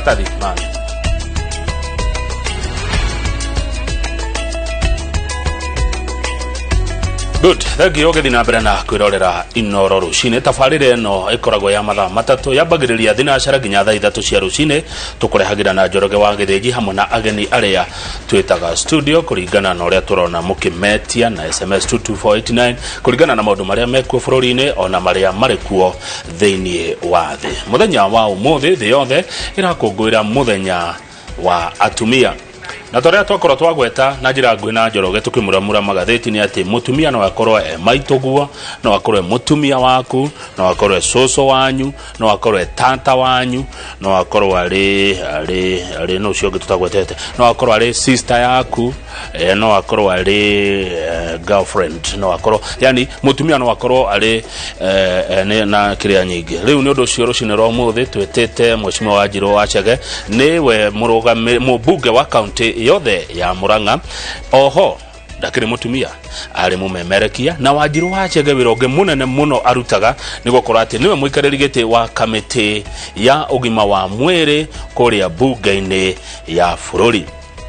Maratathi mangĩ. Good. Thank you ũgĩthiĩ na mbere na kwĩrorera Inoro rũcinĩ. Tabarĩra ĩno ĩkoragwo ya mathaa matatũ, yambagĩrĩria thinacara nginya thaa 3 cia rũcinĩ. Tũkũrehagĩra na Njoroge wa Gĩthĩnji hamwe na ageni arĩa twĩtaga studio kũringana na ũrĩa tũrona mũkĩmetia na SMS 22489 kũringana na maũndũ marĩa mekuo bũrũri-inĩ ona marĩa marĩ kuo thĩinĩ wa thĩ. Mũthenya wa ũmũthĩ thĩ yothe ĩrakũngũĩra mũthenya wa atumia. Na torĩa twakorwo twagweta na njĩra nguhĩ na Njoroge tũkĩmuramura magathĩti nĩ atĩ mũtumia no akorwo e maitũguo, no akorwo e mũtumia waku, no akorwo e cũcũ wanyu, no akorwo e tata wanyu, no akorwo arĩ arĩ arĩ no ũcio ũngĩ tũtagwetete, no akorwo arĩ sister yaku, no akorwo arĩ girlfriend, no akorwo yani mũtumia no akorwo arĩ na kĩrĩa nyingĩ. Rĩu nĩ ũndũ ũcio rũcinĩ rwa ũmũthĩ twĩtĩte Mheshimiwa Wanjirũ Wachege, nĩwe mũmbunge wa kaunti yothe ya Murang'a, oho ndakĩrĩ mũtumia, arĩ mũmemerekia. Na Wanjirũ Wachege wĩra ũngĩ mũnene mũno arutaga nĩ gũkorwo atĩ nĩwe mũikarĩri gĩtĩ wa kamĩtĩ ya ũgima wa mwĩrĩ kũrĩa mbunge-inĩ ya bũrũri.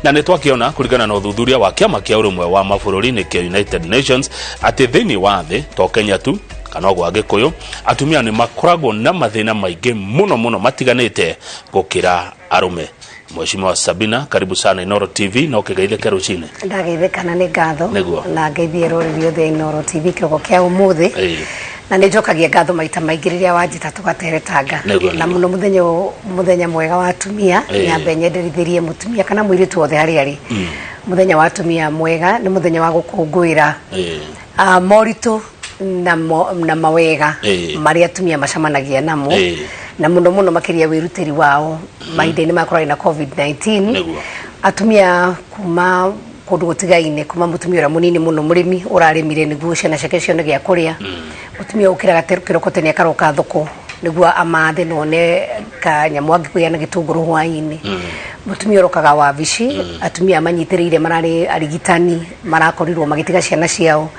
Na nĩ twakĩona kũringana na ũthuthuria wa kĩama kĩa ũrũmwe wa mabũrũri nĩkĩo United Nations atĩ thĩinĩ wa thĩ to Kenya tu kana ũguo Agĩkũyũ, atumia nĩ makoragwo na mathĩna maingĩ mũno mũno matiganĩte gũkĩra arũme. Mheshimiwa Sabina, karibu sana Inoro TV na ũkĩgeithĩke rũcinĩ. Ndageithĩkana nĩ ngatho. Nĩguo. Na ngeithie rũrĩrĩ othe Inoro TV kĩroko kĩa ũmũthĩ. Na nĩ njokagia ngatho maita maingĩ rĩrĩa wanjĩta tũgateretanga. Nĩguo, Na nĩguo. mũno mũthenya ũyũ, mũthenya mwega wa atumia, nyambe nyenderithĩrie mũtumia kana mũirĩtu wothe harĩa arĩ. Mũthenya wa atumia mwega nĩ mũthenya wa gũkũngũĩra moritũ na, na mawega marĩa atumia macemanagia namo, na mũno mũno makĩria wĩrutĩri wao mahinda-inĩ maya kũrarĩ na COVID-19. Atumia kuma kũndũ gũtigaine, kuma mũtumia ũrĩa mũnini mũno mũrĩmi ũrarĩmire nĩguo ciana ciake cione gĩa kũrĩa, mũtumia ũkĩraga kĩroko tene akaroka thoko nĩguo amathe na one kanyamũ angĩkũgĩa na gĩtũngũrũ hwaĩ-inĩ, mũtumia ũrokaga wabici, atumia manyitĩrĩire mararĩ arigitani marakorirwo magĩtiga ciana ciao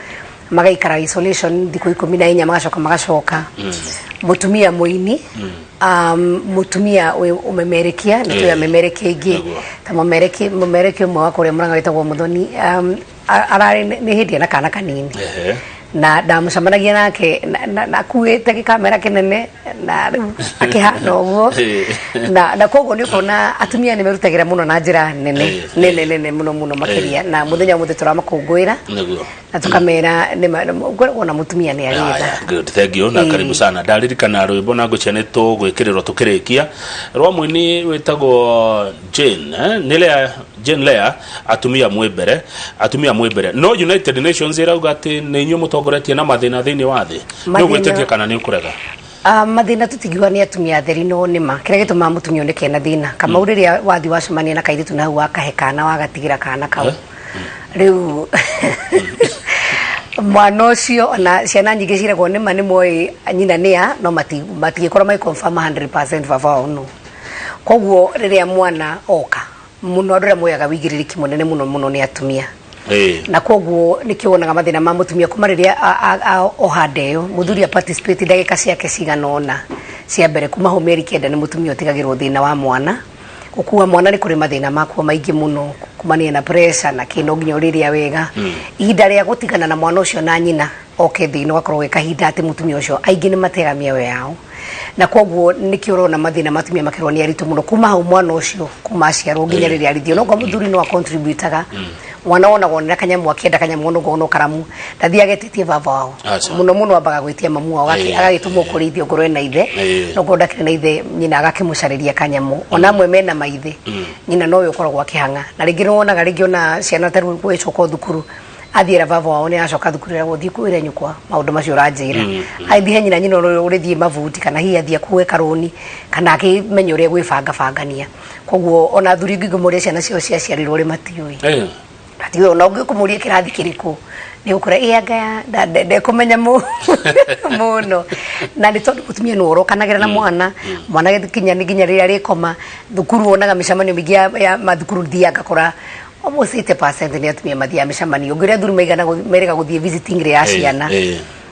magaikara isolation thikũ 14 magacoka magacoka, mũtumia mũini, mũtumia ũmemerekia nĩ tũĩ amemerekia aingĩ ta mũmerekia ũmwe wa kũrĩa Mũrang'a wĩtagwo Mũthoni, ararĩ nĩ hĩndĩ ena kana kanini na ndamũcemanagia nake na akuĩte gĩkamera kĩnene na rĩu akĩhana ũguo, na koguo nĩ ũkuona atumia nĩ merutagĩra mũno na njĩra nene nene nene mũno mũno makĩria, na mũthenya ũmũthĩ tũramakũngũĩra na tũkamera ngoragwo na mũtumia nĩ arĩ tha. Aya, good, thank you na karibu sana. Ndaririkana rwĩmbo na ngũcia nĩ tũgwĩkĩrĩrwo tũkĩrĩkia rwa mũini wĩtagwo Jane, nĩ Lea, Jane Lea, atumia mwĩ mbere, atumia mwĩ mbere. No United Nations ĩrauga atĩ nĩ inyuĩ mũtongoretie na mathĩna thĩinĩ wa thĩ. Nĩ ũgwĩtĩkia kana nĩ ũkũrega? Ah, mathĩna tũtingiuga nĩ atumia atheri, no nĩma kĩrĩa gĩtũmaga mũtumia oneke ena thĩna Kamau, rĩrĩa wathi wacemania na kairĩtu na hau wakahe kana wagatigĩra kana kau, rĩu mwana ũcio ona ciana nyingĩ ciragwo nĩma nĩ moĩ nyina nĩa, no matingĩkorwo magĩ confirm 100% baba wao no. Koguo rĩrĩa mwana oka mũno, andũ arĩa moyaga wĩigĩrĩrĩki mũnene mũno mũno nĩ atumia, na koguo nĩkĩo wonaga mathĩna ma mũtumia kuma rĩrĩa oha nda ĩyo, mũthuri a participate ndagĩka ciake cigana ũna cia mbere. Kuma hau mĩeri 9 nĩ mũtumia ũtigagĩrwo thĩna wa mwana. Gũkua mwana nĩ kũrĩ mathĩna makuo maingĩ mũno kumania na pressure na kĩ, no nginya ũrĩrĩa wega. Ihinda rĩa gũtigana na mwana ũcio na nyina oke thĩ ĩno gakorwo ge kahinda atĩ mũtumia ũcio aingĩ nĩ matega mĩoyo yao, na koguo nĩkĩo ũrona mathĩna ma atumia makĩrwo nĩ aritũ mũno kuma hau mwana ũcio kuma aciarwo nginya rĩrĩa arithio. No kwa mũthuri no acontributaga, mwana wonagwo nĩ kanyamũ akĩenda kanyamũ no no karamu ndathiaga etĩtie baba wao. Aca. Mũno mũno ambaga gwĩtia mamu wao, agagĩtũmwo kũrĩithio ngorwo ena ithe, no ngorwo ndakĩrĩ na ithe nyina agakĩmũcarĩria kanyamũ. Ona amwe mena maithe, nyina nowe ũkoragwo akĩhang'a, na rĩngĩ nĩ wonaga rĩngĩ ona ciana ta rĩu gwĩcoka thukuru athiĩra baba wao nĩ acoka thukuru ĩragwo thiĩ kwĩre nyũkwa maũndũ macio ũranjĩra, athiĩ he nyina, nyina ũrĩa ũrĩthiĩ mabuti kana hihi athiĩ akue karũni kana akĩmenya ũrĩa gwĩbangabangania. Koguo ona athuri ingĩ ngĩmũria ciana ciao ciaciarirwo rĩ, matiũĩ. Matiũĩ. Ona ũngĩ kũmũria kĩrathi kĩrĩkũ nĩ ũkũra ĩ anga ndekũmenya mũno, na nĩ tondũ mũtumia nĩwe ũrokanagĩra na mwana, mwana gĩkinya nĩ nginya rĩrĩa arĩkoma thukuru. Wonaga mĩcemanio mĩingĩ ya mathukuru, thiaga ngakora almost 80% nĩ atumia mathiaga mĩcemanio. Ũngĩũria athuri maigana merĩga gũthiĩ visiting rĩ ya ciana.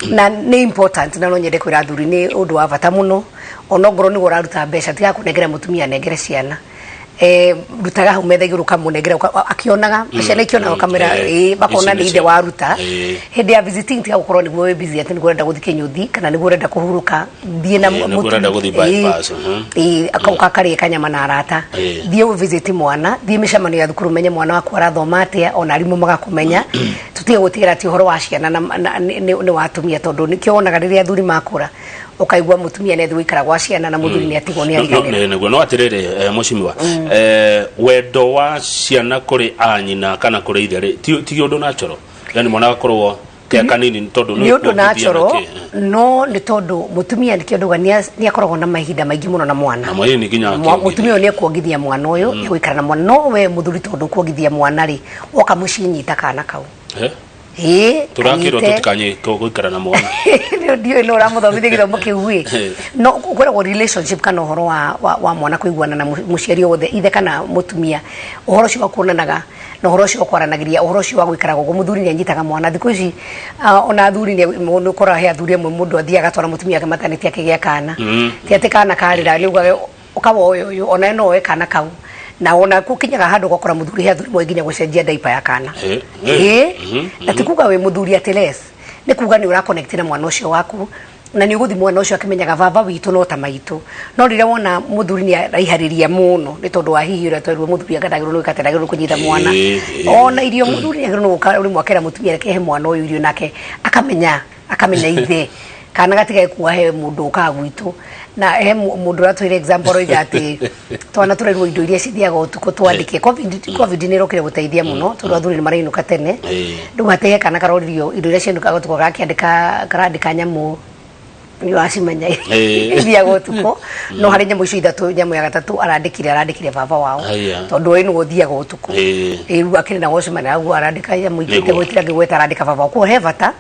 Na nĩ important, na no nyende kwĩra athuri nĩ ũndũ wa bata mũno, onongorwo nĩguo ũraruta mbeca, tiga kũnengera mũtumia, nengere ciana. Rutaga hau metha igũrũ, kamũnengera akĩonaga, ciana ikĩonaga, ũkamwĩra makona ici nĩ nĩ ithe waruta. Hĩndĩ ya visiting, tiga gũkorwo nĩguo wĩ busy atĩ nĩguo ũrenda gũthiĩ kĩnyũthi kana nĩguo ũrenda kũhurũka, thiĩ na Nĩguo ũrenda gũthiĩ bypass, Akauka karĩe kanyama na arata. Thiĩ ũ visit mwana, thiĩ mĩcemanio ya thukuru, menye mwana waku arathoma atĩa, ona arimũ magakũmenya. Tũtige gũtigĩra atĩ ũhoro wa ciana na nĩ wa atumia, tondũ nĩkĩo wonaga rĩrĩa athuri makũra, ũkaigua mũtumia nĩ athiĩ gũikara gwa ciana na mũthuri nĩ atigwo nĩ ariganĩra. Nĩguo, no atĩrĩrĩ, mũcimiwa, wendo wa ciana kũrĩ anyina kana kũrĩ ithe rĩ, ti ũndũ natural, yani mwana agakorwo ke kanini tondũ nĩ ũndũ kuongithia na natural. kĩ, No nĩ tondũ mũtumia, nĩkĩo ndauga nĩ akoragwo na mahinda maingĩ mũno na mwana. Na mwanini nginya akĩongithia. Mũtumia ũyũ nĩ ekuongithia mwana ũyũ, nĩ egũikara na mwana, no we mũthuri, tondũ kuongithia mwana rĩ, woka mũciĩ nyita kana kau. Ĩĩ. Tũrakĩrwo Kanyite. tũtikanye gũikara na mwana. Ndiũĩ no ũramũthomithia gĩthomo kĩu ĩ, no kwĩragwo relationship kana ũhoro wa mwana kũiguana na mũciari o wothe, ithe kana mũtumia, ũhoro ũcio wa kuonanaga na ũhoro ũcio wa kwaranagĩria, ũhoro ũcio wa gũikaraga ũguo, mũthuri nĩ anyitaga mwana. Thikũ ici ona athuri nĩ ũkoraga he athuri amwe mũndũ athiaga agatwara mũtumia wake maternity akĩgĩa kana, ti atĩ kana karĩra nĩ ugaga ũkawoya ũyũ, ona no oe kana kau, na ona gũkinyaga handũ ũgakora mũthuri, he athuri moĩ nginya gũcenjia diaper ya kana. Ĩĩ, na ti kuga wĩ mũthuri atĩ less, nĩ kuga nĩ ũra connect na mwana ũcio waku, na nĩ ũgũthiĩ mwana ũcio akĩmenyaga baba witũ no ta maitũ. No rĩrĩa wona mũthuri nĩ araiharĩria mũno, nĩ tondũ wa hihi ũrĩa twerirwo mũthuri anga ndagĩrĩirwo nĩ gwĩka atĩ, ndagĩrĩirwo nĩ kũnyita mwana. Ona irio, mũthuri nĩ agĩrĩirwo nĩ gũka rĩmwe akera mũtumia, reke he mwana ũyũ irio, nake akamenya ithe kana gatige kuga he mũndũ ũkaga gwitũ. Na he mũndũ ũratwĩra example, aroiga atĩ twana tũrerwo indo iria cithiaga ũtukũ twandĩke. Covid nĩ ĩrokire gũteithia mũno, tondũ athuri nĩ marainũka tene. Rĩu atĩ he kana karoririo indo iria ciinũkaga ũtukũ, garakĩandĩka, karandĩka nyamũ nĩ wacimenya ithiaga ũtukũ, no harĩ nyamũ icio ithatũ, nyamũ ya gatatũ arandĩkire baba wao. Tondũ we nĩwe ũthiaga ũtukũ. Rĩu akĩrĩ na watchman, aguo arandĩka nyamũ ingĩ. Gwĩtira ngĩgweta, arandĩka baba wao. Koguo he bata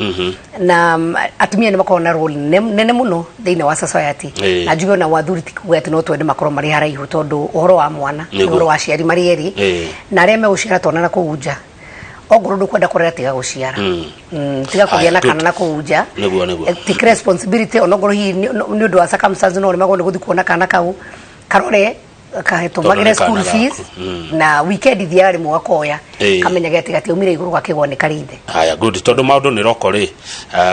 na atumia nĩ makoragwo na role nene mũno thĩinĩ wa society. Na njuge ona athuri ti kuga atĩ no twende makorwo marĩ haraihu, tondũ ũhoro wa mwana nĩ ũhoro wa aciari marĩ erĩ. Na arĩa megũciara twana na kũu nja, ongorwo ndũkwenda kũrera, tiga gũciara. Tiga kũgĩa Haya, na good. kana na kũu nja. Nĩguo, nĩguo. Take responsibility, onokorwo hihi nĩ ũndũ wa circumstance, no ũremagwo nĩ gũthiĩ kuona kana kau, karore Tondũ kahĩtũmagĩre nĩ school kana fees. gaku. Na weekend thiaga rĩmwe gakoya, kamenyage atĩ gatiaumire igũrũ gakĩgwa, nĩ karĩ ithe. Haya, good. Tondũ maũndũ nĩ roko rĩ,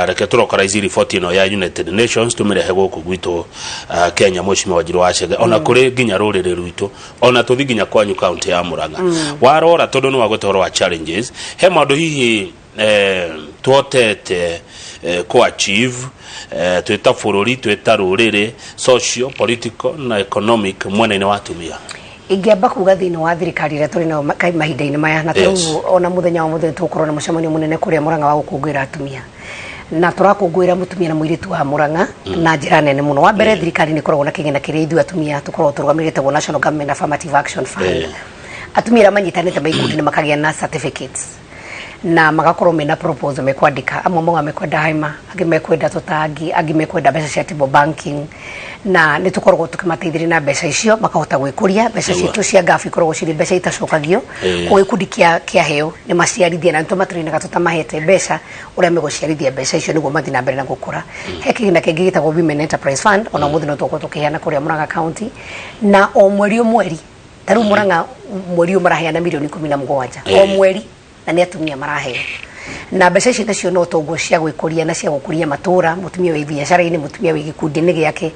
reke tũrokoraici riboti ĩno ya United Nations, tũmĩrehe gũkũ gwitũ Kenya, Mheshimiwa Wanjiru wa Chege, ona kũrĩ nginya rũrĩrĩ rwitũ, ona tũthi nginya kwanyu kaunti ya Murang'a. Warora, tondũ nĩ wagweta ũhoro wa challenges, he maũndũ hihi tuhotete ku achieve twĩ ta bũrũri, twĩ ta rũrĩrĩ, social, political na economic mwena-inĩ wa atumia? Ingĩamba kuga thĩinĩ wa thirikari ĩrĩa tũrĩ nayo mahinda-inĩ maya, na tarĩu ona mũthenya wa mũthenya tũgũkorwo na mũcemanio mũnene kũrĩa Mũrang'a wa gũkũngũĩra atumia, na tũrakũngũĩra mũtumia na mũirĩtu wa Mũrang'a na njĩra nene mũno. Wa mbere, thirikari nĩ ĩkoragwo na kĩgĩna kĩrĩa ithuĩ atumia tũkoragwo tũrũgamĩrĩre, gĩtagwo National Government Affirmative Action Fund. Atumia arĩa manyitanĩte maikundi nĩ makagĩa na certificates na magakorwo mena proposal mekwandĩka. Amwe mauga mekwenda haima, angĩ mekwenda tũtangi, angĩ mekwenda mbeca cia table banking, na nĩ tũkoragwo tũkĩmateithĩrĩria na mbeca icio makahota gwĩkũria. Mbeca citũ cia ngabu ikoragwo cirĩ mbeca itacokagio. Koguo gĩkundi kĩa kĩaheo nĩ maciarithia, na nĩ tũmatrainaga tũtamahete mbeca ũrĩa megũciarithia mbeca icio nĩguo mathiĩ na mbere na gũkũra. He kĩgĩna kĩngĩ gĩtagwo Women Enterprise Fund, ona ũmũthĩ no tũgũkorwo tũkĩheana kũrĩa Murang'a County, na o mweri o mweri, ta rĩu Murang'a mweri ũyũ maraheana mirioni 17 o mweri, na nĩ atumia maraheo, na mbeca ici nacio no tonguo cia gwĩkũria na cia gũkũria matũra, mũtumia wĩ biacara-inĩ, mũtumia wĩ gĩkundi-inĩ gĩake,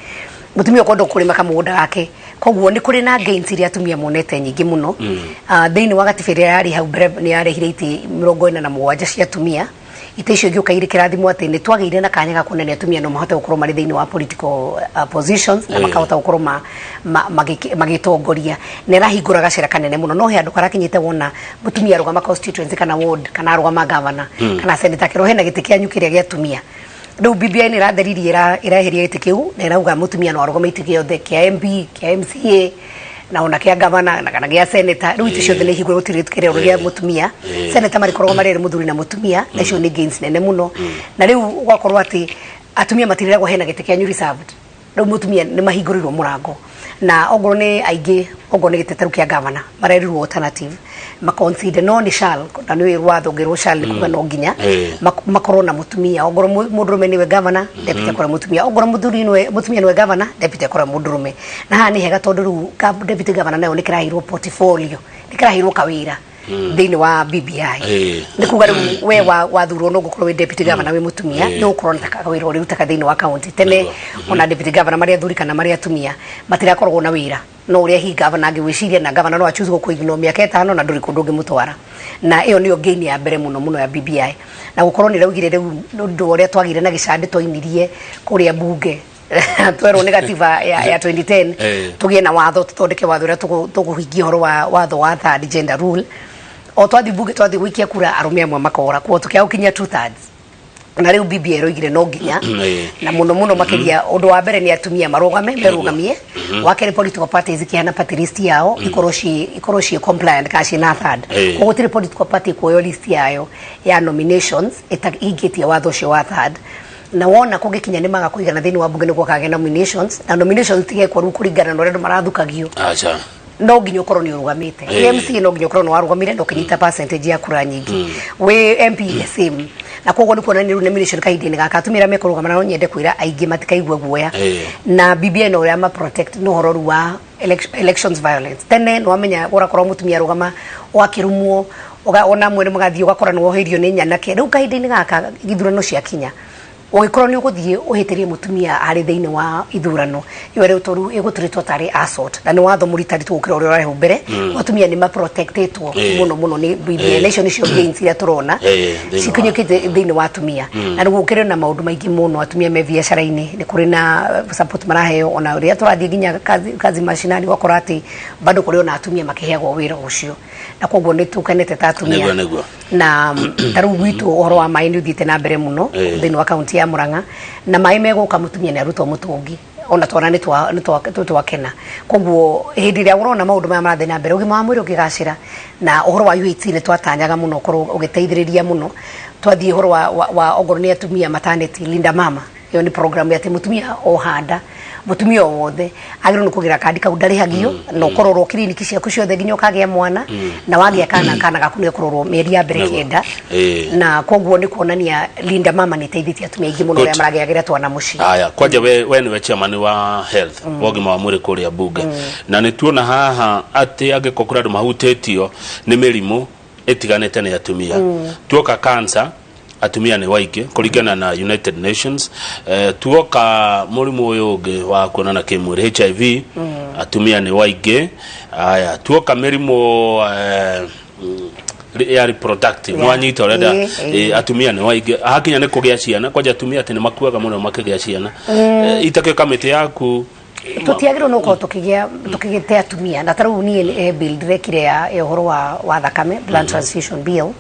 mũtumia ũkwenda kũrĩma kamũgũnda gake. Koguo nĩ kũrĩ na gains iria atumia monete nyingĩ mũno. Thĩinĩ wa gatiba ĩrĩa yarĩ hau mbere, nĩ yarehire itĩ 47 cia atumia. Itĩ icio igĩũka irĩ kĩrathimo atĩ nĩ twagĩire na kanya ga kuonania atumia no mahote gũkorwo marĩ thĩinĩ wa political positions na makahota gũkorwo magĩtongoria. Na ĩrahingũra gacĩra kanene mũno, no he handũ karakinyĩte wona mũtumia arũgama constituency kana ward kana arũgama governor kana senator, kĩro hena gĩtĩ kĩanyu kĩrĩa gĩa atumia. Rĩu BBI nĩ ĩratheririe, ĩreheria gĩtĩ kĩu na ĩrauga mũtumia no arũgame itĩ gĩothe, kĩa MP, kĩa MCA, na ona kĩa gavana na kana gĩa senator. Rĩu itĩ ciothe nĩ ihingũre, gũtirĩ kĩrĩa gĩa mũtumia. Senator marĩkoragwo marĩ erĩ, mũthuri na mũtumia, na icio nĩ gains nene mũno. Na rĩu ũgakorwo atĩ atumia matireragwo hena gĩtĩ kĩanyu reserved, rĩu mũtumia nĩ mahingũrĩirwo mũrango. Na ongorwo nĩ aingĩ, ongorwo nĩ gĩtĩ ta rĩu kĩa governor, marerirwo alternative maconsider, no nĩ shall, na nĩ watho ũngĩrwo shall nĩ kuga no nginya makorwo na mũtumia. Ongorwo mũndũrũme nĩwe governor, deputy akorwo mũtumia. Ongorwo mũthuri nĩwe, mũtumia nĩwe governor, deputy akorwo mũndũrũme. Na haha nĩ hega tondũ rĩu deputy governor nayo nĩ kĩraheirwo portfolio, nĩ kĩraheirwo kawĩra thĩinĩ wa BBI. Nĩ kuga rĩu we wathurwo no gũkorwo wĩ deputy governor wĩ mũtumia, nĩ gũkorwo na kawĩra ũrĩrutaga thĩinĩ wa county. Tene ona deputy governor marĩa athuri kana marĩa atumia matirakoragwo na wĩra, no ũrĩa hi governor angĩgwĩciria, na governor no achoose gũkũignore mĩaka 5 na ndũrĩ kũndũ ũngĩmũtwara. Na ĩyo nĩyo gain ya mbere mũno mũno ya BBI, na gũkorwo nĩ raugire rĩu nĩ ũndũ wa ũrĩa twagire na gĩcandĩ twainirie kũrĩa bunge, twerwo nĩ gatiba ya 2010 tũgĩe na watho, tũthondeke watho ũrĩa tũkũhingia ũhoro wa watho wa third gender rule. O twathiĩ bunge, twathiĩ gũikia kura, arũme amwe makora kuo tũkĩaga gũkinyia two thirds, na rĩu BBI ĩroigire no nginya na mũno mũno makĩria. Ũndũ wa mbere nĩ atumia marũgame, merũgamie. Wa kerĩ, political parties ikĩheana party list yao ikorwo ciĩ compliant kana ciĩ na third. Koguo gũtirĩ political party kuoyo list yayo ya nominations ĩtahingĩtie watho ũcio wa third. Na wona kũngĩkinya nĩ maga kũigana thĩinĩ wa bunge nĩguo kagĩa nominations, na nominations tigekwo rĩu kũringana na ũrĩa andũ marathukagio, Aca. no nginya ũkorwo nĩ ũrũgamĩte. MCA no nginya ũkorwo nĩ warũgamire na ũkĩnyita percentage ya kura nyingĩ, wĩ MP the same. Na koguo nĩ kuonania rĩu nomination kahinda-inĩ gaka atumia arĩa mekũrũgama, na no nyende kwĩra aingĩ matikaigua guoya. Na BBI no ũrĩa ma protect nĩ ũhoro rĩu wa elections violence. Tene nĩ wamenya ũrakorwo mũtumia arũgama ũgakĩrumwo, ona amwe nĩ magathiĩ ũgakora nĩ woheirio nĩ nyanake. Rĩu kahinda-inĩ gaka ithurano ciakinya, ũngĩkorwo nĩ ũgũthiĩ ũhĩtĩrie mũtumia arĩ thĩinĩ wa ithurano ĩyo, rĩu toru ĩgũtũrĩtwo tarĩ assault, na nĩ watho mũritaritũ gũkĩra ũrĩa ũrarĩ hau mbere. Atumia nĩ maprotectĩtwo mũno mũno nĩ BBI, na icio nĩcio gains iria tũrona thĩinĩ cikinyũkĩte thĩinĩ wa atumia. Na rĩu gũkĩrĩ na maũndũ maingĩ mũno, atumia me biacara-inĩ nĩ kũrĩ na support maraheo. Ona rĩrĩa tũrathiĩ nginya kazi mashinani, ũgakora atĩ bado kũrĩ ona atumia makĩheagwo wĩra ũcio, na koguo nĩ tũkenete ta atumia. Nĩguo, nĩguo. Na ta rĩu gwitũ ũhoro wa maĩ nĩ ũthiĩte na mbere mũno thĩinĩ wa kaunti ya Murang'a, na maĩ megũka mũtumia nĩ arutwo mũtũngi, ona twana nĩ twakena. Koguo hĩndĩ ĩrĩa ũrona maũndũ maya marathiĩ na mbere, ũgima wa mwĩrĩ ũkĩgacĩra, na ũhoro wa UHC nĩ twatanyaga mũno ũkorwo ũgĩteithĩrĩria mũno. Twathiĩ ũhoro wa ongorwo nĩ atumia maternity, Linda Mama, ĩyo nĩ program ya atĩ mũtumia o handa, mũtumia o wothe agĩrĩirwo nĩ kũgĩra kandi kau, ndarĩhagio, na ũkororwo kiriniki ciaku ciothe nginya ũkagĩa mwana, na wagĩa kana, kana gaku nĩ gekũrorwo mĩeri ya mbere 9. Na koguo nĩ kuonania Linda Mama nĩ ĩteithĩtie atumia aingĩ mũno arĩa maragĩagĩra twana mũciĩ. Aya, kwanja we nĩwe chairman wa health, wa ũgima wa mwĩrĩ kũrĩa bunge, na nĩ tuona haha atĩ angĩkorwo kũrĩ andũ mahutĩtio nĩ mĩrimũ ĩtiganĩte nĩ atumia. Tuoka cancer, atumia nĩ waingĩ kũringana na United Nations. Tuoka mũrimũ ũyũ ũngĩ wa kuonana kĩmwĩrĩ, HIV, atumia nĩ waingĩ. Aya, tuoka mĩrimũ ya reproductive, nwanyita ũrenda, atumia nĩ waingĩ. Hakinya nĩ kũgĩa ciana, kwanja atumia atĩ nĩ makuaga mũno makĩgĩa ciana. Itakĩo kamĩtĩ yaku. Tũtiagĩrĩirwo nĩ gũkorwo tũkĩgĩa tũkĩgĩte atumia. Na ta rĩu niĩ bill ndĩrekire ya ũhoro wa thakame, blood transfusion bill,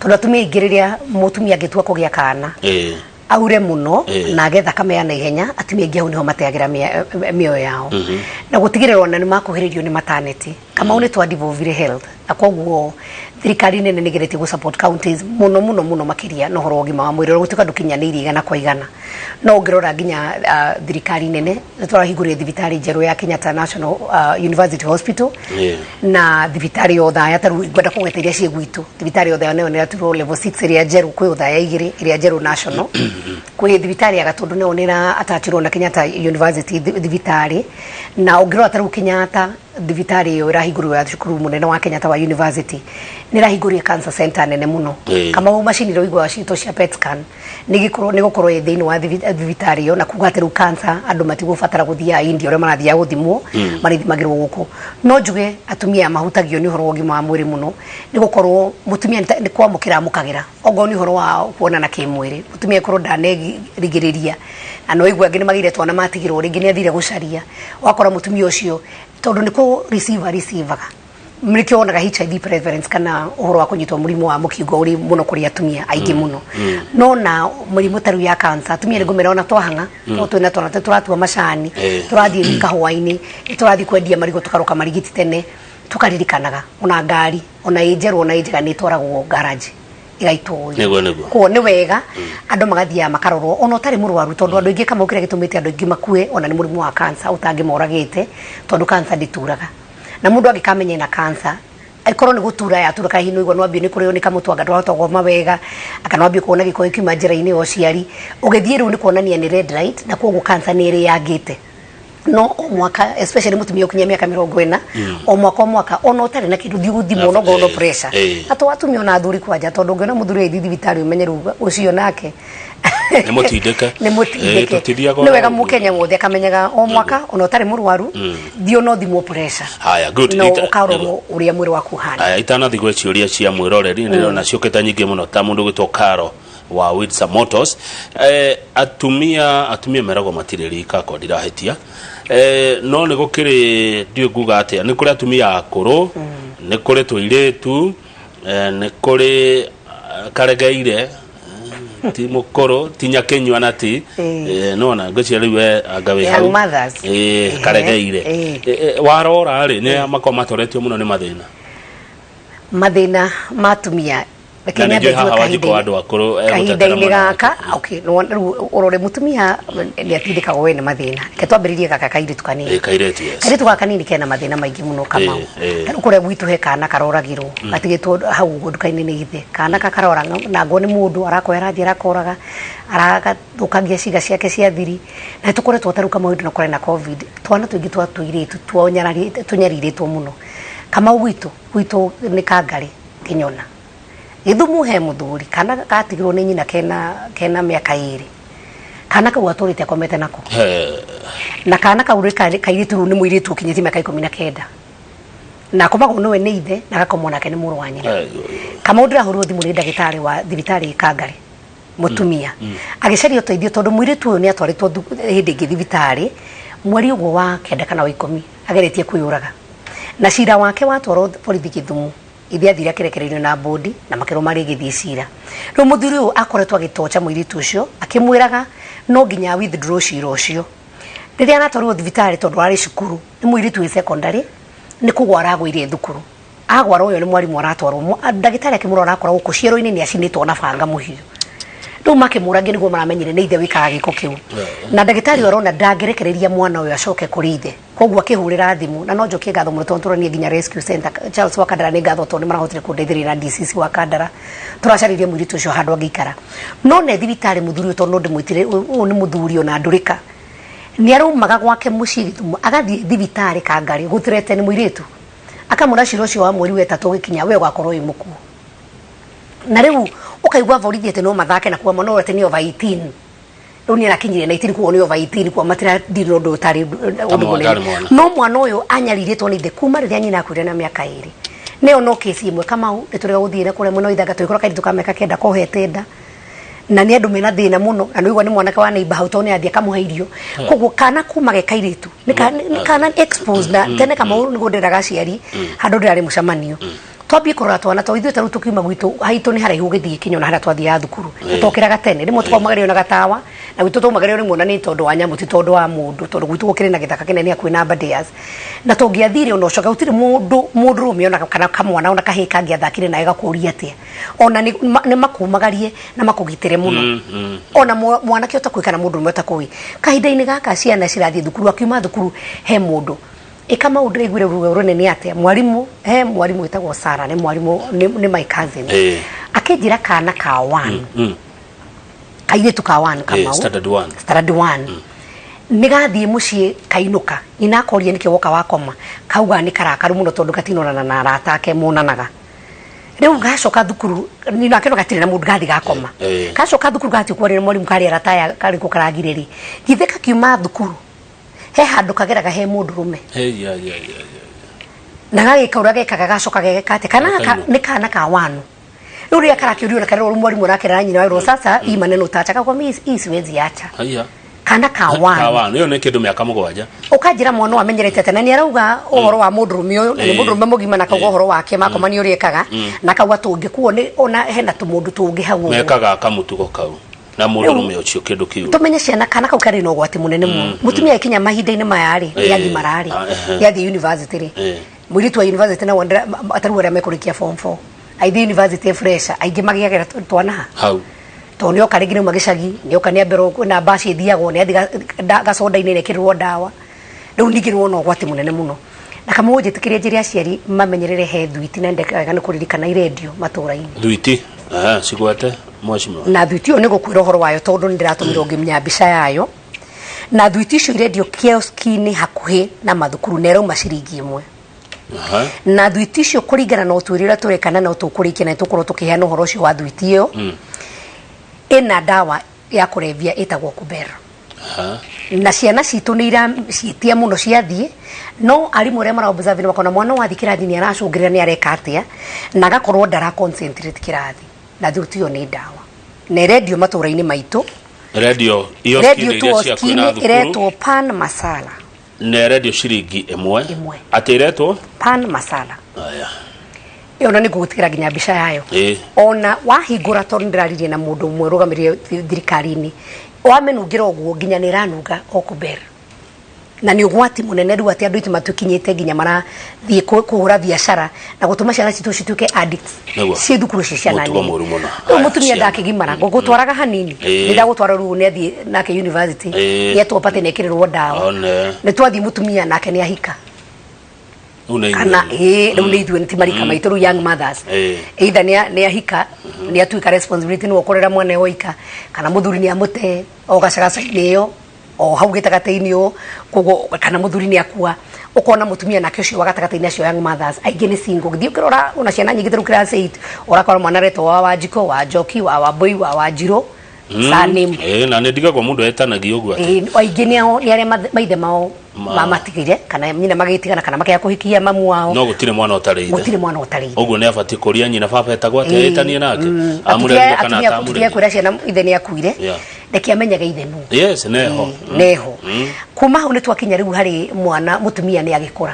tondũ atumia aingĩ rĩrĩa mũtumia angĩtua kũgĩa kana aure mũno na age thakame ya naihenya, atumia aingĩ hau nĩho mateagĩra mĩoyo yao. Na gũtigĩrĩra ona nĩ makuhĩrĩrio nĩ maternity, Kamau, nĩ twa devolvire health, na koguo thirikari nene nĩ geretie gũ support counties mũno mũno mũno makĩria na ũhoro wa ũgima wa mwĩrĩ, ũrĩa gũtuĩka ndũkinyanĩirie 100%. No ũngĩrora nginya thirikari nene nĩ tũrahingũrire thibitarĩ njerũ ya Kenyatta National University Hospital na thibitarĩ ya Othaya. Ta rĩu ngwenda kũgweta iria ciĩ gwitũ, thibitarĩ ya Othaya nayo nĩ ĩraturwo level 6 ĩrĩa njerũ, kwĩ Othaya igĩrĩ, ĩrĩa njerũ national, kwĩ thibitarĩ ya Gatũndũ nayo nĩ ĩra attachirwo na Kenyatta University thibitarĩ. Na ũngĩrora ta rĩu Kenyatta thibitarĩ ĩyo ĩrahingũrirwo ya cukuru mũnene wa Kenyatta wa University nĩ ĩrahingũrire cancer center nene mũno. Kamau, macini iria ũiguaga citũ cia PET scan nĩ gũkorwo ĩ thĩinĩ wa thibitarĩ ĩyo, na kuga atĩ rĩu cancer andũ matigũbatara gũthiaga India ũrĩa marathiaga gũthimwo, marĩthimagĩrwo gũkũ. No njuge atumia mahutagio nĩ ũhoro wa ũgima wa mwĩrĩ mũno, nĩ gũkorwo mũtumia nĩ kwamũkĩra amũkagĩra ongorwo nĩ ũhoro wa kuonana kĩmwĩrĩ, mũtumia akorwo ndanerigĩrĩria, na no igua angĩ nĩ magĩire twana matigirwo, rĩngĩ nĩ athire gũcaria, wakora mũtumia ũcio tondũ nĩ kũ receive receivaga, nĩkĩo wonaga HIV prevalence kana ũhoro wa kũnyitwo mũrimũ wa mũkingo ũrĩ mũno kũrĩ atumia aingĩ mũno. No na mũrimũ ta rĩu ya cancer, atumia nĩ ngũmera ona twahang'a no twĩna twana tũratua macani, tũrathiĩ kahũa-inĩ, tũrathiĩ kwendia marigũ, tũkaroka marigiti tene, tũkaririkanaga ona ngari ona ĩ njerũ ona ĩ njega nĩ ĩtwaragwo garage. Ĩgaitwo ũiru. Nĩguo, nĩguo. Koguo nĩ wega andũ magathiaga makarorwo ona ũtarĩ mũrwaru, tondũ andũ aingĩ kama kĩrĩa gĩtũmĩte andũ aingĩ makue ona nĩ mũrimũ wa cancer ũtangĩmoragĩte, tondũ cancer ndĩturaga, na mũndũ angĩkamenya ena cancer, ĩkorwo nĩ gũtura yatura, kana hihi nĩũigua nĩwambie nĩ kũrĩo nĩ kamũtwe, anga ndwahota gũkoma wega, anga nĩwambie kuona gĩko gĩkiuma njĩra-inĩ ya ũciari ũgĩthiĩ, rĩu nĩ kuonania nĩ red light, na koguo cancer nĩ ĩrĩangĩte. No o mwaka, especially mũtumia ũkinyia mĩaka 40, o mwaka o mwaka, ona ũtarĩ na kĩndũ, thiĩ gũthimwo no ngorwo pressure. Na to atumia, ona athuri kwanja, tondũ ũngĩona mũthuri agĩthiĩ thibitarĩ, ũmenye rĩu ũcio nake Nĩ mũtindĩke. Nĩ mũtindĩke. Tũtithiaga Nĩ wega ũguo. Mũkenya wothe akamenyaga o mwaka, ona ũtarĩ mũrwaru, thiĩ ona ũthimwo pressure. Haya, good. No ũkarorwo ũrĩa mwĩrĩ waku ũhana. Aya, itanathi gwĩ ciũria cia mwĩroreri, ndĩrona ciũkĩte nyingĩ mũno, ta mũndũ gwĩtwo Caro wa Windsor Motors. Atumia meragwo matirĩ rika, ko ndirahĩtia, no nĩ gũkĩrĩ, ndiũĩ nguga atĩa, nĩ kũrĩ atumia akũrũ, nĩ kũrĩ tũirĩtu, nĩ kũrĩ karegeire, ti mũkũrũ, ti nyakĩnyua na ti nona ngwĩciria rĩu we anga wĩ Young hau. mothers. Karegeire. Warora rĩ, nĩ makoragwo matoretio mũno nĩ mathĩna. Mathĩna ma atumia, reke Na nĩ nyambe njũĩ haha njuge Wanjikũ wa andũ akũrũ egũtetera kahinda-inĩ mwena gaka wake. Okay, nĩwona rĩu ũrore mũtumia nĩ atindĩkagwo we nĩ mathĩna. Reke twambĩrĩrie gaka kairĩtu kanini. Kairĩtu, yes. Kairĩtu gaka kanini kena mathĩna maingĩ mũno, Kamau. Ta rĩu kũrĩa gwitũ he kana karoragirwo, gatigĩtwo hau ũguo nduka-inĩ nĩ ithe. Kana kakarora nangwo nĩ mũndũ arakoya, arathiĩ arakoraga, aragathũkangia ciĩga ciake cia thiri. Na tũkoretwo ta rĩu, Kamau, hĩndĩ ĩno kũrĩ na COVID, twana tũingĩ twa tũirĩtu tũnyarirĩtwo mũno. Kamau, gwitũ nĩ Kangarĩ Kĩnyona, Gĩthumu, he mũthuri kana gatigirwo nĩ nyina kena mĩaka 2. Kana kau atũrĩte akomete nako. Na kana kau rĩ kairĩtu rĩu nĩ mũirĩtu ũkinyĩtie mĩaka 19, na akomagwo nĩwe nĩ ithe, na agakomwo nake nĩ mũrũ wa nyina. Kamau, ndĩrahũrwo thimũ nĩ ndagĩtarĩ wa thibitarĩ Kangarĩ, mũtumia agĩcaria ũteithio, tondũ mũirĩtu ũyũ nĩ atwarĩtwo hĩndĩ ĩngĩ thibitarĩ mweri ũguo wa 9 kana wa 10, ageretie kwĩyũraga, na cira wake watwarwo borithi Gĩthumu. Ithe athire akĩrekererio na bodi na makĩrwo marĩ gĩthiĩ cira. Rĩu mũthuri ũyũ akoretwo agĩtocha mũirĩtu ũcio, akĩmwĩraga no nginya withdraw cira ũcio. Rĩrĩa aratwarirwo thibitarĩ, tondũ arĩ cukuru, nĩ mũirĩtu wĩ secondary, nĩ kũgwa aragũire thukuru. Agwara ũyũ nĩ mwarimũ aratwarwo, ndagĩtarĩ akĩmũrora arakora gũkũ ciero-inĩ nĩ acinĩtwo na banga mũhiũ. Rĩu makĩmũrangia nĩguo maramenyire nĩ ithe wĩkaga gĩko kĩu, na ndagĩtarĩ ũyũ arona ndangĩrekereria mwana ũyũ acoke kũrĩ ithe, koguo akĩhũrĩra thimũ. Na no njokie ngatho mũno, tondũ tũranie nginya rescue center Charles wa Kandara, nĩ ngatho tondũ nĩ marahotire kũndeithĩrĩria na DCC wa Kandara. Tũracaririe mũirĩtu ũcio handũ angĩikara, no ne thibitarĩ mũthuri ũyũ, tondũ no ndĩmwĩtire ũyũ nĩ mũthuri ona ndũrĩka, nĩ araumaga gwake mũciĩ Gĩthumo agathiĩ thibitarĩ Kangarĩ gũthreaten mũirĩtu, akamwĩra cira ũcio wa mweri wetatũ ũgĩkinya, we ũgakorwo wĩ mũkuũ. Na rĩu ũkaigua borithi atĩ no mathake na kuga mwana ũyũ atĩ nĩ over 18. Rĩu nĩ arakinyire 19, kuo nĩ over 18, kuo matiradiri na ũndũ ũtarĩ ũndũ mũnene. Atarĩ mwana. No mwana ũyũ anyarirĩtwo nĩ ithe kuma rĩrĩa nyina akuire na mĩaka 2. Nĩyo no kesi ĩmwe, Kamau. Nĩ tũrega gũthiĩ na kũrĩa mwena wa ithanga, tũgĩkora kairĩtu ka mĩaka 9 kohete nda, na nĩ andũ mena thĩna mũno, na nĩũigua nĩ mwanake wa neighbor hau, tondũ nĩ athiĩ akamũhe irio. Koguo kana kuma ge kairĩtu nĩ kana exposed. Na tene, Kamau, nĩguo ndĩraga aciari handũ ndĩrarĩ mũcemanio, twambie kũrora twana, tondũ ithuĩ ta rĩu tũkiuma gwitũ haitũ nĩ haraihu ũgĩthiĩ Kinyona harĩa twathiaga thukuru, na twokĩraga tene, rĩmwe twaumagĩrio na gatawa, na gwitũ twaumagĩrio rĩmwe na nĩ tondũ wa nyamũ, ti tondũ wa mũndũ, tondũ gwitũ gũkĩrĩ na gĩthaka kĩnene hakuhĩ na Aberdares, na tũngĩathire ona ũcoke gũtirĩ mũndũ mũndũrũme ona kana kamwana ona kahĩĩ kangĩathakire nawe gakũria atĩa, ona nĩ makumagarie na makũgitĩre mũno, ona mwanake ũtakũĩ kana mũndũrũme ũtakũĩ. Kahinda-inĩ gaka ciana cirathiĩ thukuru, akiuma thukuru he mũndũ ĩka maũndũ. Ndĩraiguire ruo rũnene atĩa, mwarimũ, he mwarimũ wĩtagwo Sara, nĩ mwarimũ, nĩ my cousin, akĩnjĩra kana ka one, kairĩtu ka one, Kamau, Standard one. Standard one, nĩ gathiĩ mũciĩ kainũka, nyina akoria nĩkĩ woka wakoma, kauga nĩ karakaru mũno tondũ gatinonana na arata ake monanaga. Rĩu gacoka thukuru, nyina akĩona gatirĩ na mũndũ, gathiĩ gakoma. Gacoka thukuru gathiĩ kwaria na mwarimũ, karĩ arata aya karĩkũ karagire rĩ, githĩ kakiuma thukuru he handũ kageraga he mũndũrũme. Hey, yeah. Na gagĩka ũrĩa gekaga, gacoka gegeka atĩ kana gaka Gakainũka. nĩ kana ka wanu. Rĩu rĩrĩa karakĩũrio na karerwo, mwarimũ arakĩra nyina werwo, "Sasa hii maneno utaacha." Kakwa, "Mimi hii siwezi acha." Haya. Kana ka wanu. Kawa, ĩyo nĩ kĩndũ mĩaka 7. Ũkanjĩra mwana ũyũ amenyerete atĩa, na nĩ arauga ũhoro wa mũndũrũme ũyũ, na nĩ mũndũrũme mũgima, na akauga ũhoro wake makomania ũrĩa ekaga, na akauga tũngĩ kuo nĩ ona hena tũmũndũ tũngĩ hau ũguo. Mekaga kamũtugo kau na mũndũrũme ũcio kĩndũ kĩu. Tũmenye ciana, kana kau karĩ na ũgwati mũnene mũno. Mũtumia akinya mahinda-inĩ maya rĩ, nĩ agimara rĩ, nĩ athiĩ university rĩ, mũirĩtu wa university na tarĩu arĩa mekũrĩkia form 4 Aithiĩ university fresher aingĩ magĩagĩra twana ha hau. Tondũ nĩoka rĩngĩ nĩauma gĩcagi, nĩoka nĩambĩrwo kwĩna mbaci ĩthiagwo, nĩathiĩ gaconda-inĩ nĩekĩrĩrwo ndawa. Rĩu ningĩ nĩwona ũgwati mũnene mũno. Na kamwe ũnjĩtĩkĩrie njĩre aciari mamenyerere he thwiti na ndeka wega nĩ kũririkana irendio matũra-inĩ. Thwiti cigwete mheshimiwa. Na thwiti ĩyo nĩ gũkwĩra ũhoro wayo tondũ nĩ ndĩratũmirwo ngĩmenya mbica yayo. Na thwiti icio irendio kioski-inĩ hakuhĩ na mathukuru na ĩrauma ciringi 1. Na thwiti icio kũringana na ũtuĩria ũrĩa tũreka na no tũkũrĩkia na tũkorwo tũkĩheana ũhoro ũcio wa thwiti ĩyo, ĩna ndawa ya kũrebia ĩtagwo kubera. Na ciana citũ nĩ iraciĩtia mũno ciathiĩ, no arimũ arĩa mara observe nĩ makona mwana wathiĩ kĩrathi nĩ aracũngĩrĩra, nĩ areka atĩa, na agakorwo ndara concentrate kĩrathi. Na thwiti ĩyo nĩ ndawa na ĩrendio matũra-inĩ maitũ. Radio rendio ioski-inĩ iria ciakuhĩ na tuoski-inĩ thukuru. Ĩretwo pan masala. Na ĩrendio ciringi 1. 1. Atĩ ĩretwo pan masala. Aya. Ĩyo na nĩngũgũtigĩra nginya mbica yayo. Ona wahingũra, tondũ nĩndĩraririe na mũndũ ũmwe ũrũgamĩrĩire thirikari-inĩ, wamĩnungĩra ũguo nginya nĩ ĩranunga o kuber, na nĩ ũgwati mũnene rĩu atĩ andũ aitũ matũkinyĩte nginya marathiĩ kũhũra biacara na gũtũma ciana citũ cituĩke addicts ciĩ thukuru ci ciana Mũtugo nini. mũru mũno. Rĩu Aya, mũtumia ciana. ndakĩgimara ngũgũtwaraga hanini, nĩ ndagũtwara rĩu nĩ athiĩ nake university, nĩ etwo pate nĩ ekĩrĩrwo ndawa. One. Nĩ twathiĩ mũtumia nake nĩ ahika. Rĩu nĩ Kana ithuĩ. Ĩĩ, rĩu nĩ ithuĩ, nĩ ti marika maitũ rĩu, young mothers. Either nĩ ahika, nĩ atuĩka responsibility, nĩwe ũkũrera mwana woika, kana mũthuri nĩ amũte o gacagaca-inĩ ĩyo o hau gĩtagatĩ-inĩ ũũ, koguo kana mũthuri nĩ akua, ũkona mũtumia nake ũcio wa gatagatĩ-inĩ, acio young mothers aingĩ nĩ single. Gĩthiĩ ũkĩrora ona ciana nyingĩ tarĩu class 8 ũrakora mwana aretwo wa Wanjikũ, wa Njoki, wa Wambũi, wa Wanjirũ, surname. Na nĩ ndigagwo mũndũ etanagia ũguo atĩ. Ĩĩ, aingĩ nĩ ao nĩ arĩa maithe mao mamatigire kana nyina magĩtigana kana makĩaga kũhikia mamu wao. No gũtirĩ mwana ũtarĩ ithe. Gũtirĩ mwana ũtarĩ ithe. Ũguo nĩ abatiĩ kũria nyina, baba etagwo atĩa, ĩtanie nake, amũrerire kana Atumia tũtige atamũrerire. kwĩra ciana ithe nĩ akuire. Reke amenyage ithe nũ. Yes, neho. Neho. Kuma hau nĩ twakinya rĩu harĩ mwana mũtumia nĩ agĩkũra.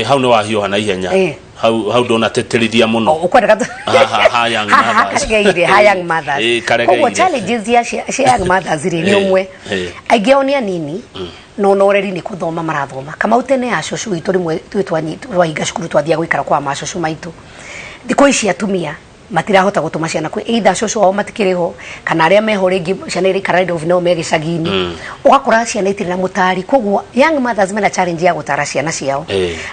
Hau nĩ wahiũha na ihenya. Hau hau ndũnatĩtĩrithia mũno. Ũkwenda Ha, ha, young haha mothers. karegeire ha young mothers. Karegeire. Koguo challenges cia young mothers rĩ nĩ ũmwe, aingĩ ao nĩ anini no na ũreri nĩ kũthoma marathoma. Kamau, tene ya cũcũ witũ rĩmwe twĩ twahinga cukuru twathiaga gũikara kwa macũcũ maitũ. Thikũ ici atumia matirahota gũtũma ciana kwĩ either cũcũ wao matikĩrĩ ho, kana arĩa meho rĩngĩ ciana iraikara Nairobi nao me gĩcagi-inĩ, ũgakora ciana itirĩ na mũtari. Koguo young mothers mena challenge ya gũtara ciana ciao,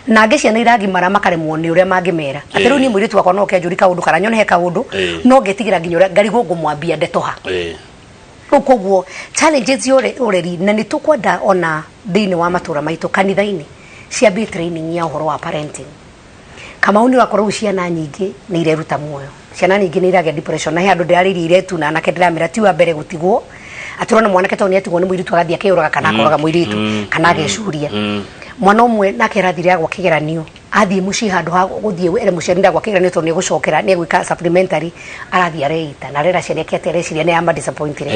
na angĩ ciana iragimara makaremwo nĩ ũrĩa mangĩmera atĩ rĩu niĩ mũirĩtu wakwa no oke anjũri kaũndũ kana nyone he kaũndũ, no ngetigĩra nginya ũrĩa ngarigwo ngũmwambia ndeto ha. Rĩu koguo challenges ya ũreri, na nĩ tũkwenda ona thĩinĩ wa matũra maitũ kanitha-inĩ ciambie training ya ũhoro wa parenting. Kamau, nĩ ũrakora rĩu ciana nyingĩ nĩ ireruta muoyo, ciana nyingĩ nĩ iragĩa depression, na he andũ ndĩrarĩirie iretu na anake ndĩramera ti wa mbere gũtigwo, atĩ ũrona mwanake tondũ nĩ atigwo nĩ mũirĩtu agathiĩ akeyũraga kana akoraga mũirĩtu kana agecuria. Mwana ũmwe nake arathire agwa kĩgeranio, athiĩ mũciĩ handũ ha gũthiĩ ere mũciari ndagwa kĩgeranio tondũ nĩ egũcokera, nĩ egwĩka supplementary, arathiĩ areita na arera ciana ake atĩ areciria nĩ ama disappointed.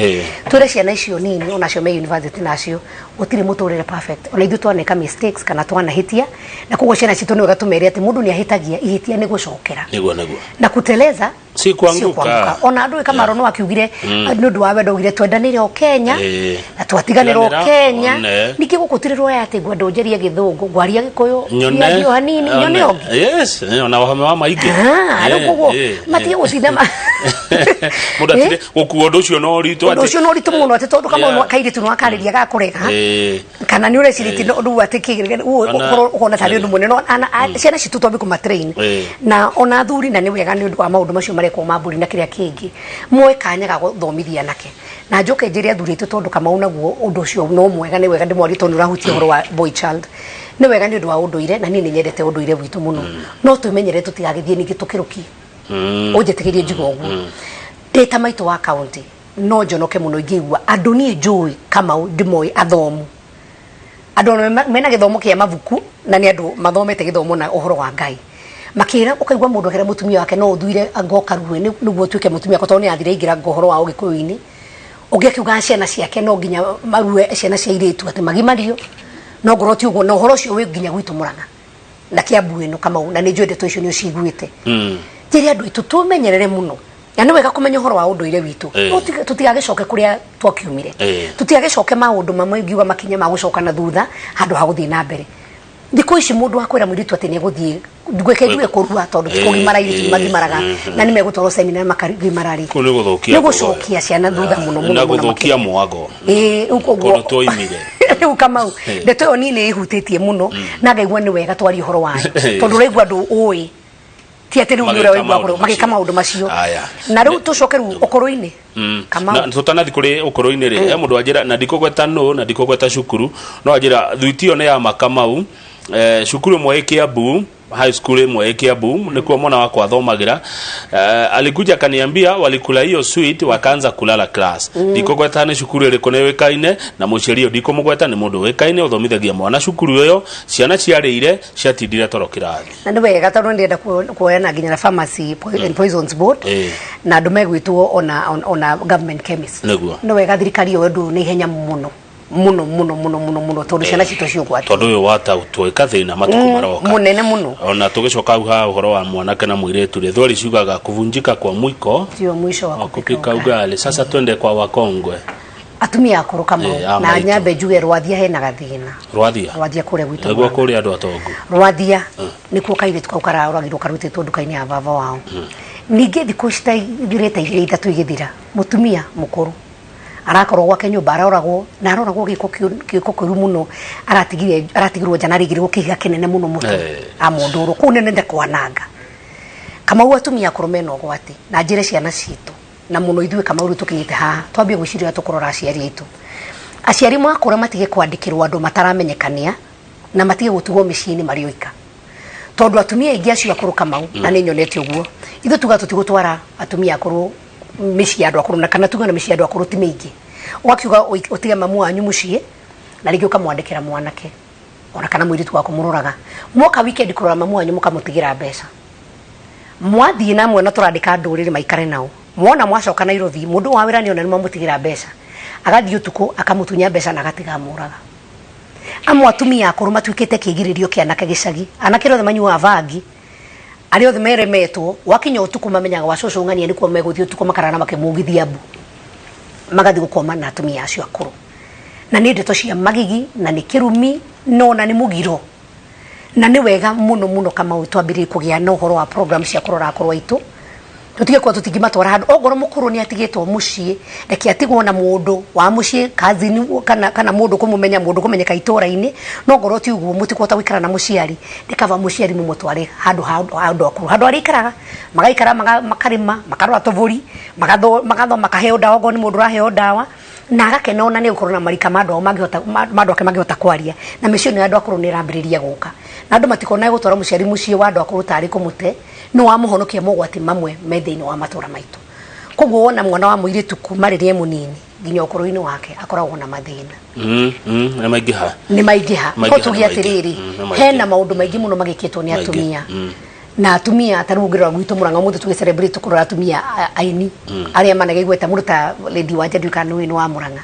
Twĩre ciana icio nini onacio me university nacio gũtirĩ mũtũrĩre perfect, ona ithuĩ twaneka mistakes kana twanahĩtia, na koguo ciana citũ nĩ wega tũmere atĩ mũndũ nĩ ahĩtagia, ihĩtia nĩ gũcokera Nĩguo. na kuteleza Si kuanguka. Sio. Ona andũ Kamaro no akiugire nĩ ũndũ wa wendo ugire twendanĩre o Kenya na twatiganĩra o Tiganĩra, Kenya. One. Ningĩ gũkũ tirĩ rwoya atĩ ngwenda ũnjarie gĩthũngũ, ngwaria gĩkũyũ Nyone. nĩario hanini nyone ũngĩ. Yes, ona wahome wa maingĩ. Ah, rĩu koguo matige gũcinda Mũndũ atire gũkua ũndũ ũcio na ũritũ. Ũndũ ũcio no ũritũ mũno atĩ tondũ kama kairĩtu no akarĩria gakũrega kana nĩ ũreciria no rĩu atĩ kĩ ũkorwo ũkona tarĩ ũndũ mũnene, no ciana citũ twambe kũmatrain na ona athuri, na nĩ wega nĩ ũndũ wa maũndũ macio marekwo ma mbũri na kĩrĩa kĩngĩ moe kanya ga gũthomithia anake. Na njoke njĩre athuri aitũ, tondũ Kamau naguo ũndũ ũcio no mwega, nĩ wega ndĩmwarie tondũ nĩ ũrahutia ũhoro wa boy child, nĩ wega nĩ ũndũ wa ũndũire, na niĩ nĩ nyendete ũndũire witũ mũno, no twĩmenyere tũtigagĩthiĩ ningĩ tũkĩrũkie. Ũnjĩtĩkĩrie njuge ũguo ndĩ ta maitũ wa kaunti, no njonoke mũno ingĩigua andũ niĩ njũĩ Kamau ndĩmoĩ athomu, andũ ona mena gĩthomo kĩa mabuku na nĩ andũ mathomete gĩthomo na ũhoro wa Ngai, makĩra ũkaigua mũndũ akĩra mũtumia wake no ũthuire anga ũkarue nĩguo ũtuĩke mũtumia wakwa, tondũ nĩ athire aingĩra ngo ũhoro wa ũgĩkũyũ-inĩ. Ũngĩ akiuga ciana ciake no nginya marue ciana cia airĩtu atĩ magimario, no ngorwo ti ũguo. Na ũhoro ũcio wĩ nginya gwitũ Mũrang'a na Kiambu ĩno, Kamau, na nĩ njũĩ ndeto icio nĩ ũciguĩte. Njĩre andũ aitũ tũmenyerere mũno, na nĩ wega kũmenya ũhoro wa ũndũire witũ. No tũtigagĩcoke kũrĩa twakiumire, tũtigagĩcoke maũndũ mamwe ingiuga makinya ma gũcoka na thutha handũ ha gũthiĩ na mbere. Thikũ ici mũndũ wa kwĩra mũirĩtu atĩ nĩ egũthiĩ Ngwĩke njuge kũrua, tondũ ti kũgimara, irĩ magimaraga na nĩ megũtwarwo seminar makagimara rĩ. Kũu nĩ gũthũkia Nĩ gũcokia ciana thutha mũno mũno. Na Mũno gũthũkia makĩria. Mwago. Ĩĩ, rĩu koguo Kũndũ twoimire. Rĩu Kamau, ndeto ĩyo niĩ nĩ ĩhutĩtie mũno na ngaigua nĩ wega twarie ũhoro wayo, tondũ ũraigua andũ ũĩ ti atĩ rĩu nĩ Magĩka ũraigua maũndũ magĩka macio. Maũndũ macio. Aya. Na rĩu tũcoke rĩu ũkũrũ-inĩ, Kamau. Na tutanathi kuri ukuru-inĩ rĩ, he mũndũ anjĩra, na ndikũgweta nũ na ndikũgweta cukuru, no anjĩra thuiti ĩyo nĩ ya Makamau, cukuru ĩmwe ĩ Kiambu, high school ĩmwe ĩ Kiambu nĩkuo mwana wakwa athomagĩra. Alikuja akaniambia walikula hiyo sweet, wakaanza kulala class. Ndikũgweta nĩ cukuru ĩrĩkũ, nĩ yũĩkaine, na mũciari ũyũ ndikũmũgweta, nĩ mũndũ ũĩkaine ũthomithagia mwana cukuru ĩyo. Ciana ciarĩire, ciatindire toro kĩrathi. Na nĩ wega tondũ ndĩrenda kuoyana nginya na Pharmacy and Poisons Board na andũ megwĩtwo ona government chemist. Nĩ wega thirikari yoe ũndũ ũyũ na ihenya mũno mũno mũno mũno mũno mũno, tondũ ciana citũ ci ũgwati. Tondũ ũyũ watautwĩka thĩna matukũ maroka. Mũnene mũno. Ona tũgĩcoka hau ha ũhoro wa mwanake na mũirĩtu rĩ, thweri ciugaga kuvunjika kwa mwiko sio mwisho wa wa kupika ugali. Sasa twende kwa wakongwe. Atumia akũrũ, Kamau, A na maitũ. Nyambe njuge Rwathia hena gathĩna. Rwathia. Rwathia kũrĩa gwitũ Nĩguo Murang'a. Kũrĩa andũ atongu. Rwathia nĩkuo kairĩtu kau karoragirwo karutĩtwo nduka-inĩ ya baba wao. Ningĩ thikũ citathirĩte igĩrĩ ithatũ igĩthira, mũtumia mũkũrũ arakorwo gwake nyũmba aroragwo, na aroragwo gĩko kĩũru mũno. Aratigire, aratigirwo nja na arigirwo kĩhiga kĩnene mũno mũtwe. Amũndũrwo kũu nene kwananga. Kamau, atumia akũrũ mena ũgwati, na njĩre ciana citũ, na mũno ithuĩ, Kamau, rĩu tũkinyĩte haha twambie gwĩciria ũrĩa tũkũrora aciari aitũ. Aciari makũra matige kwandĩkĩrwo andũ mataramenyekania na matige gũtigwo mĩciĩ-inĩ marĩ oika, tondũ atumia aingĩ acio akũrũ, Kamau, na nĩ nyonete ũguo, ithuĩ tuga tũtigũtwara atumia akũrũ mĩciĩ ya andũ akũrũ, na kana tuge na mĩciĩ ya andũ akũrũ ti mĩingĩ, ũgakiuga ũtige mamu wanyu mũciĩ na rĩngĩ ũkamwandĩkĩra mwanake ona kana mũirĩtu wa kũmũroraga. Mwoka weekend kũrora mamu wanyu, mũkamũtigĩra mbeca, mwathiĩ na mwena tũrandĩka ndũrĩrĩ maikare nao. Mwona mwacoka Nairobi, mũndũ wa wĩra nĩona nĩmwamũtigĩra mbeca, agathiĩ ũtukũ akamũtunya mbeca na agatiga amũraga. Amwe atumia akũrũ matuĩkĩte kĩgirĩrio kĩa anake gĩcagi. Anake arĩa othe manyuaga bangi, arĩa othe meremetwo, gwakinya ũtukũ mamenyaga gwa cũcũ ng'ania nĩkuo megũthiĩ ũtukũ, makarara makĩmũgithia mbu, magathiĩ gũkoma na atumia acio akũrũ. Na nĩ ndeto cia magigi na nĩ kĩrumi no na nĩ mũgiro. Na nĩ wega mũno mũno, Kamau, twambĩrĩrie kũgĩa na ũhoro wa program cia kũrora akũrũ aitũ, tũtige kuwa tũtingĩmatwara handũ. Ongorwo mũkũrũ nĩ atigĩtwo mũciĩ, reke atigwo na mũndũ wa mũciĩ, cousin kana mũndũ kũmũmenya, mũndũ kũmenyeka itũra-inĩ. No ngorwo ti ũguo, mũtikũhota gũikara na mũciari, nĩ kaba mũciari mũmũtware handũ ha andũ akũrũ, handũ harĩa aikaraga, magaikara, makarĩma, makarora tũbũri, magathoma, makaheo ndawa okorwo nĩ mũndũ ũraheo ndawa, na agakena ona nĩ gũkorwo na marika ma andũ ao mangĩhota ma andũ ake mangĩhota kwaria. Na mĩciĩ ĩno ya andũ akũrũ nĩ ĩrambĩrĩria gũka, na andũ matikonaga gũtwara mũciari mũciĩ wa andũ akũrũ tarĩ kũmũte, nĩ wamũhonokia mogwati mamwe me thĩinĩ wa matũra maitũ. Koguo wona mwana wa mũirĩtu kuma rĩrĩa e mũnini nginya ũkũrũ-inĩ wake akoragwo na mathĩna. Nĩ maingĩha. Nĩ maingĩha. Maingĩha, ko tuge nĩ maingĩ. Atĩrĩrĩ, Nĩ maingĩ. Hena maũndũ maingĩ mũno magĩkĩtwo nĩ Maingĩ. atumia na atumia. Ta rĩu ũngĩrora gwitũ Mũrang'a ũmũthĩ tũgĩ celebrate tũkũrora atumia aini arĩa manega igweta, mũndũ ta Lady Wanja, ndiũĩ kana nĩ ũyũ nĩ wa Mũrang'a.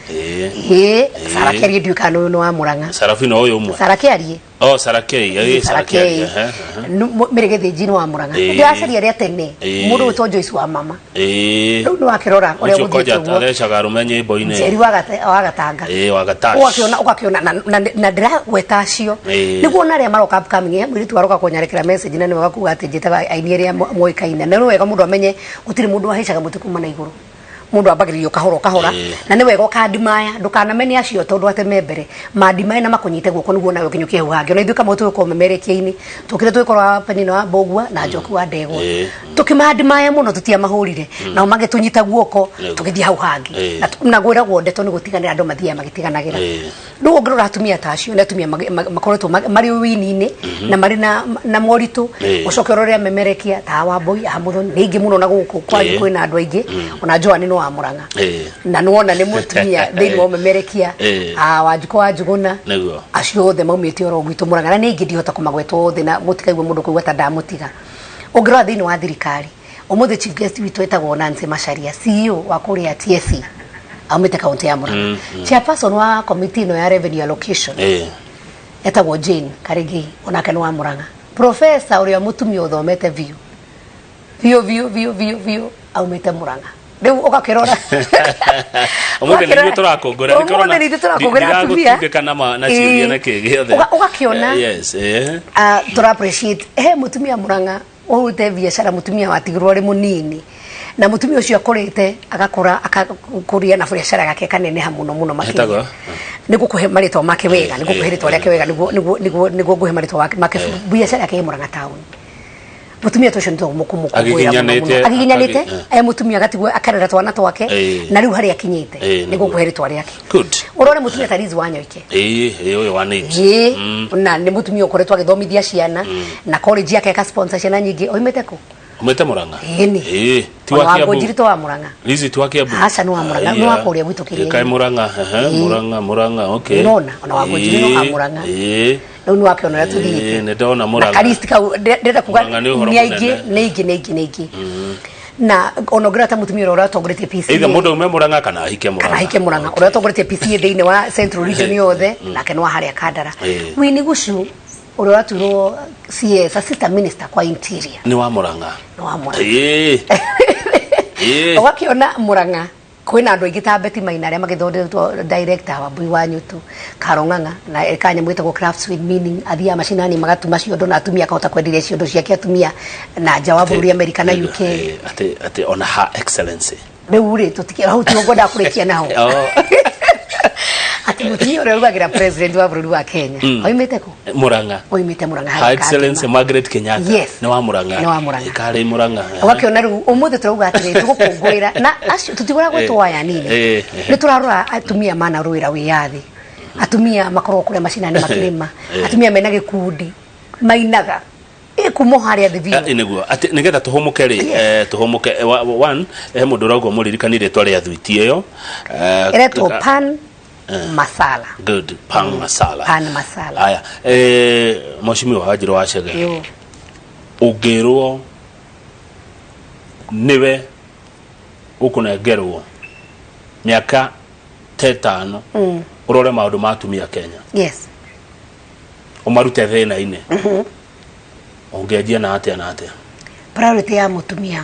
Ĩĩ. Ĩĩ, Sarah Kĩarie, ndiũĩ kana nĩ ũyũ nĩ wa Mũrang'a. Sarafina ũyũ ũmwe. Sarah Kĩarie. Oh, Sarakei, ĩĩ. Sarah Sarakei. Kei. Mĩrĩ Gĩthĩnji nĩ wa Mũrang'a. Ndĩracaria arĩa tene, mũndũ wĩtwo Joyce wa mama. Rĩu nĩ wakĩrora ũrĩa Ũcio gũthiĩte koja ũguo. athecaga arũme nyĩmbo-inĩ. Njeri wa Gatanga. Ĩĩ, wa Gatash. Ũgakĩona na ndĩragweta acio nĩguo ona arĩa maroka upcoming, mũirĩtu aroka kũnyarekera message na nĩwe gakuga atĩ njĩtaga aini arĩa moĩkaine. Na nĩ wega mũndũ amenye gũtirĩ mũndũ wahaicaga mũtĩ kuma na igũrũ, mũndũ ambagĩrĩria o kahora o kahora. Na nĩ wega ũkandimaya, ndũkanamene acio tondũ atĩ me mbere mandimaya na makũnyite guoko nĩguo nawe ũkinyũkie hau hangĩ. Ona ithuĩ kama tũgĩkorwo memerekia-inĩ tũkire tũgĩkorwo wa Penina wa Mbũgua na Njoki wa Ndegwa, tũkĩmandimaya mũno, tũtiamahũrire, nao magĩtũnyita guoko, tũgĩthiĩ hau hangĩ. Na gwĩragwo ndeto nĩ gũtiganĩra, andũ mathiaga magĩtiganagĩra. Rĩu ũngĩrora atumia ta acio nĩ atumia makoretwo marĩ wini-inĩ na marĩ na moritũ. Ũcoke ũrore amemerekia ta Wambui, a Muthoni nĩ aingĩ mũno, na gũkũ kwanyu kwĩna andũ aingĩ, ona Joan nĩ wa Mũrang'a na nĩwona nĩ mũtumia thĩinĩ wa ũmemerekia. A Wanjikũ wa Njuguna, acio othe maumĩte oro gwitũ Mũrang'a, na nĩ aingĩ, ndihota kũmagweta othe na mũtikaigua mũndũ kũigua ta ndamũtiga. Ũngĩrora thĩinĩ wa thirikari ũmũthĩ, chief guest witũ etagwo Nancy Macharia, CEO wa kũrĩa TSC, aumĩte kaunti ya Murang'a. Chairperson wa committee ĩno ya revenue allocation etagwo Jane Karigei, onake nĩ wa Murang'a. Professor ũrĩa mũtumia ũthomete biũ biũ biũ biũ biũ biũ aumĩte Murang'a. Rĩu ũgakĩrora. Ũmũthĩ nĩ ithuĩ tũrakũngũĩra. Ũmũthĩ nĩ ithuĩ tũrakũngũĩra atumia. Ndiragũtindĩka na ciũria na kĩ gĩothe. Ũgakĩona Yes, eh. Tũra appreciate he mũtumia Mũrang'a ũhũrĩte biacara, mũtumia watigirwo arĩ mũnini, na mũtumia ũcio akũrĩte, agakũra, akakũria na biacara yake kaneneha mũno mũno makĩria. Etagwo? Nĩ ngũkũhe marĩtwa make wega, nĩ ngũkũhe rĩtwa rĩake wega, nĩguo ngũhe marĩtwa make. Biacara yake ĩ Mũrang'a town. Mũtumia ta ũcio nĩ tũkũmũkũngũĩra mũno mũno. Agiginyanĩte. Agiginyanĩte e mũtumia, agatigwo akarera twana twake na rĩu harĩa akinyĩte, nĩ nĩguo. Ngũkũhe rĩtwa rĩake. Good. Ũrore mũtumia ta Liz Wanyoike. Ĩĩ, ũyũ wa NIBS. Ĩĩ, na nĩ mũtumia ũkoretwo agĩthomithia ciana na college yake aka sponsor ciana nyingĩ. Oimĩte kũ? Umĩte Mũrang'a? Ĩni. Ĩĩ, ti Ona wa wa Kiambu. Ngũnjiri to wa Mũrang'a. Liz ti wa Kiambu? Aca, nĩ wa Mũrang'a, nĩ wa kũrĩa gwitũ Kĩrĩa-inĩ. Kaĩ Mũrang'a, ehe, Mũrang'a, Mũrang'a, okay. Nĩwona, ona wa Ngũnjiri no wa Mũrang'a. Rĩu nĩ wakĩona ũrĩa tũthiĩte. Ĩĩ, nĩ ndona Na Mũrang'a. karist kau ndĩrenda kuga Mũrang'a nĩ ũhoro nĩ aingĩ, mũnene. nĩ aingĩ, nĩ aingĩ, nĩ aingĩ, na ona ũngĩrora ta mũtumia ũrĩa ũratongoretie PCA, Either mũndũ aume Mũrang'a kana ahike Mũrang'a. Kana ahike Mũrang'a. Ũrĩa ũtongoretie PCA thĩinĩ wa Central Region yothe nake nĩ wa harĩa Kandara. Winnie Gucu, ũrĩa ũratuirwo CS, assistant minister kwa interior, Nĩ wa Mũrang'a. Nĩ wa Mũrang'a. Ũgakĩona Mũrang'a kwĩna andũ aingĩ ta Betty Maina, arĩa magĩthondetwo director wa Mbui wa Nyutu Karong'ang'a, na kanyamũ getagwo Crafts with Meaning, athiaga macinani magatuma ciondo na atumia, akahota kwenderia ciondo ciake atumia na nja wa bũrũri, America na UK. Atĩ ona Her Excellency. Rĩu rĩ, tũtikĩ hau, tiho ngwendaga kũrĩkia naho, atĩ mũtumia ũrĩa ũrugagĩra president wa bũrũri wa Kenya oimĩte kũ? Mũrang'a. Oimĩte Mũrang'a. Her harĩa Excellency Kangema. Margaret Kenyatta. Yes. Nĩ wa Mũrang'a. Nĩ wa Mũrang'a. Karĩ Mũrang'a. Ũgakĩona rĩu ũmũthĩ tũrauga atĩrĩ, tũgũkũngũĩra na acio tũtigũra gwĩtwo aya nini. Nĩ tũrarora atumia manarũĩra wĩyathi, atumia makoragwo kũrĩa macinani makĩrĩma, atumia mena gĩkundi mainaga ĩ kuma o harĩa thĩ biũ. Nĩguo atĩ nĩgetha tũhũmũke rĩ, tũhũmũke, one he mũndũ ũrauga mũririkani rĩtwa rĩa thwiti ĩyo. Ĩretwo pan masala. Good, pan masala. Pan masala. Aya, mheshimiwa Wanjirũ wa Chege, Yo. Ũngĩrwo nĩwe ũkũnengerwo mĩaka ta 5 ũrore maũndũ ma atumia Kenya, ũmarute thĩna-inĩ, ũngĩanjia na atĩa na atĩa? Priority ya mũtumia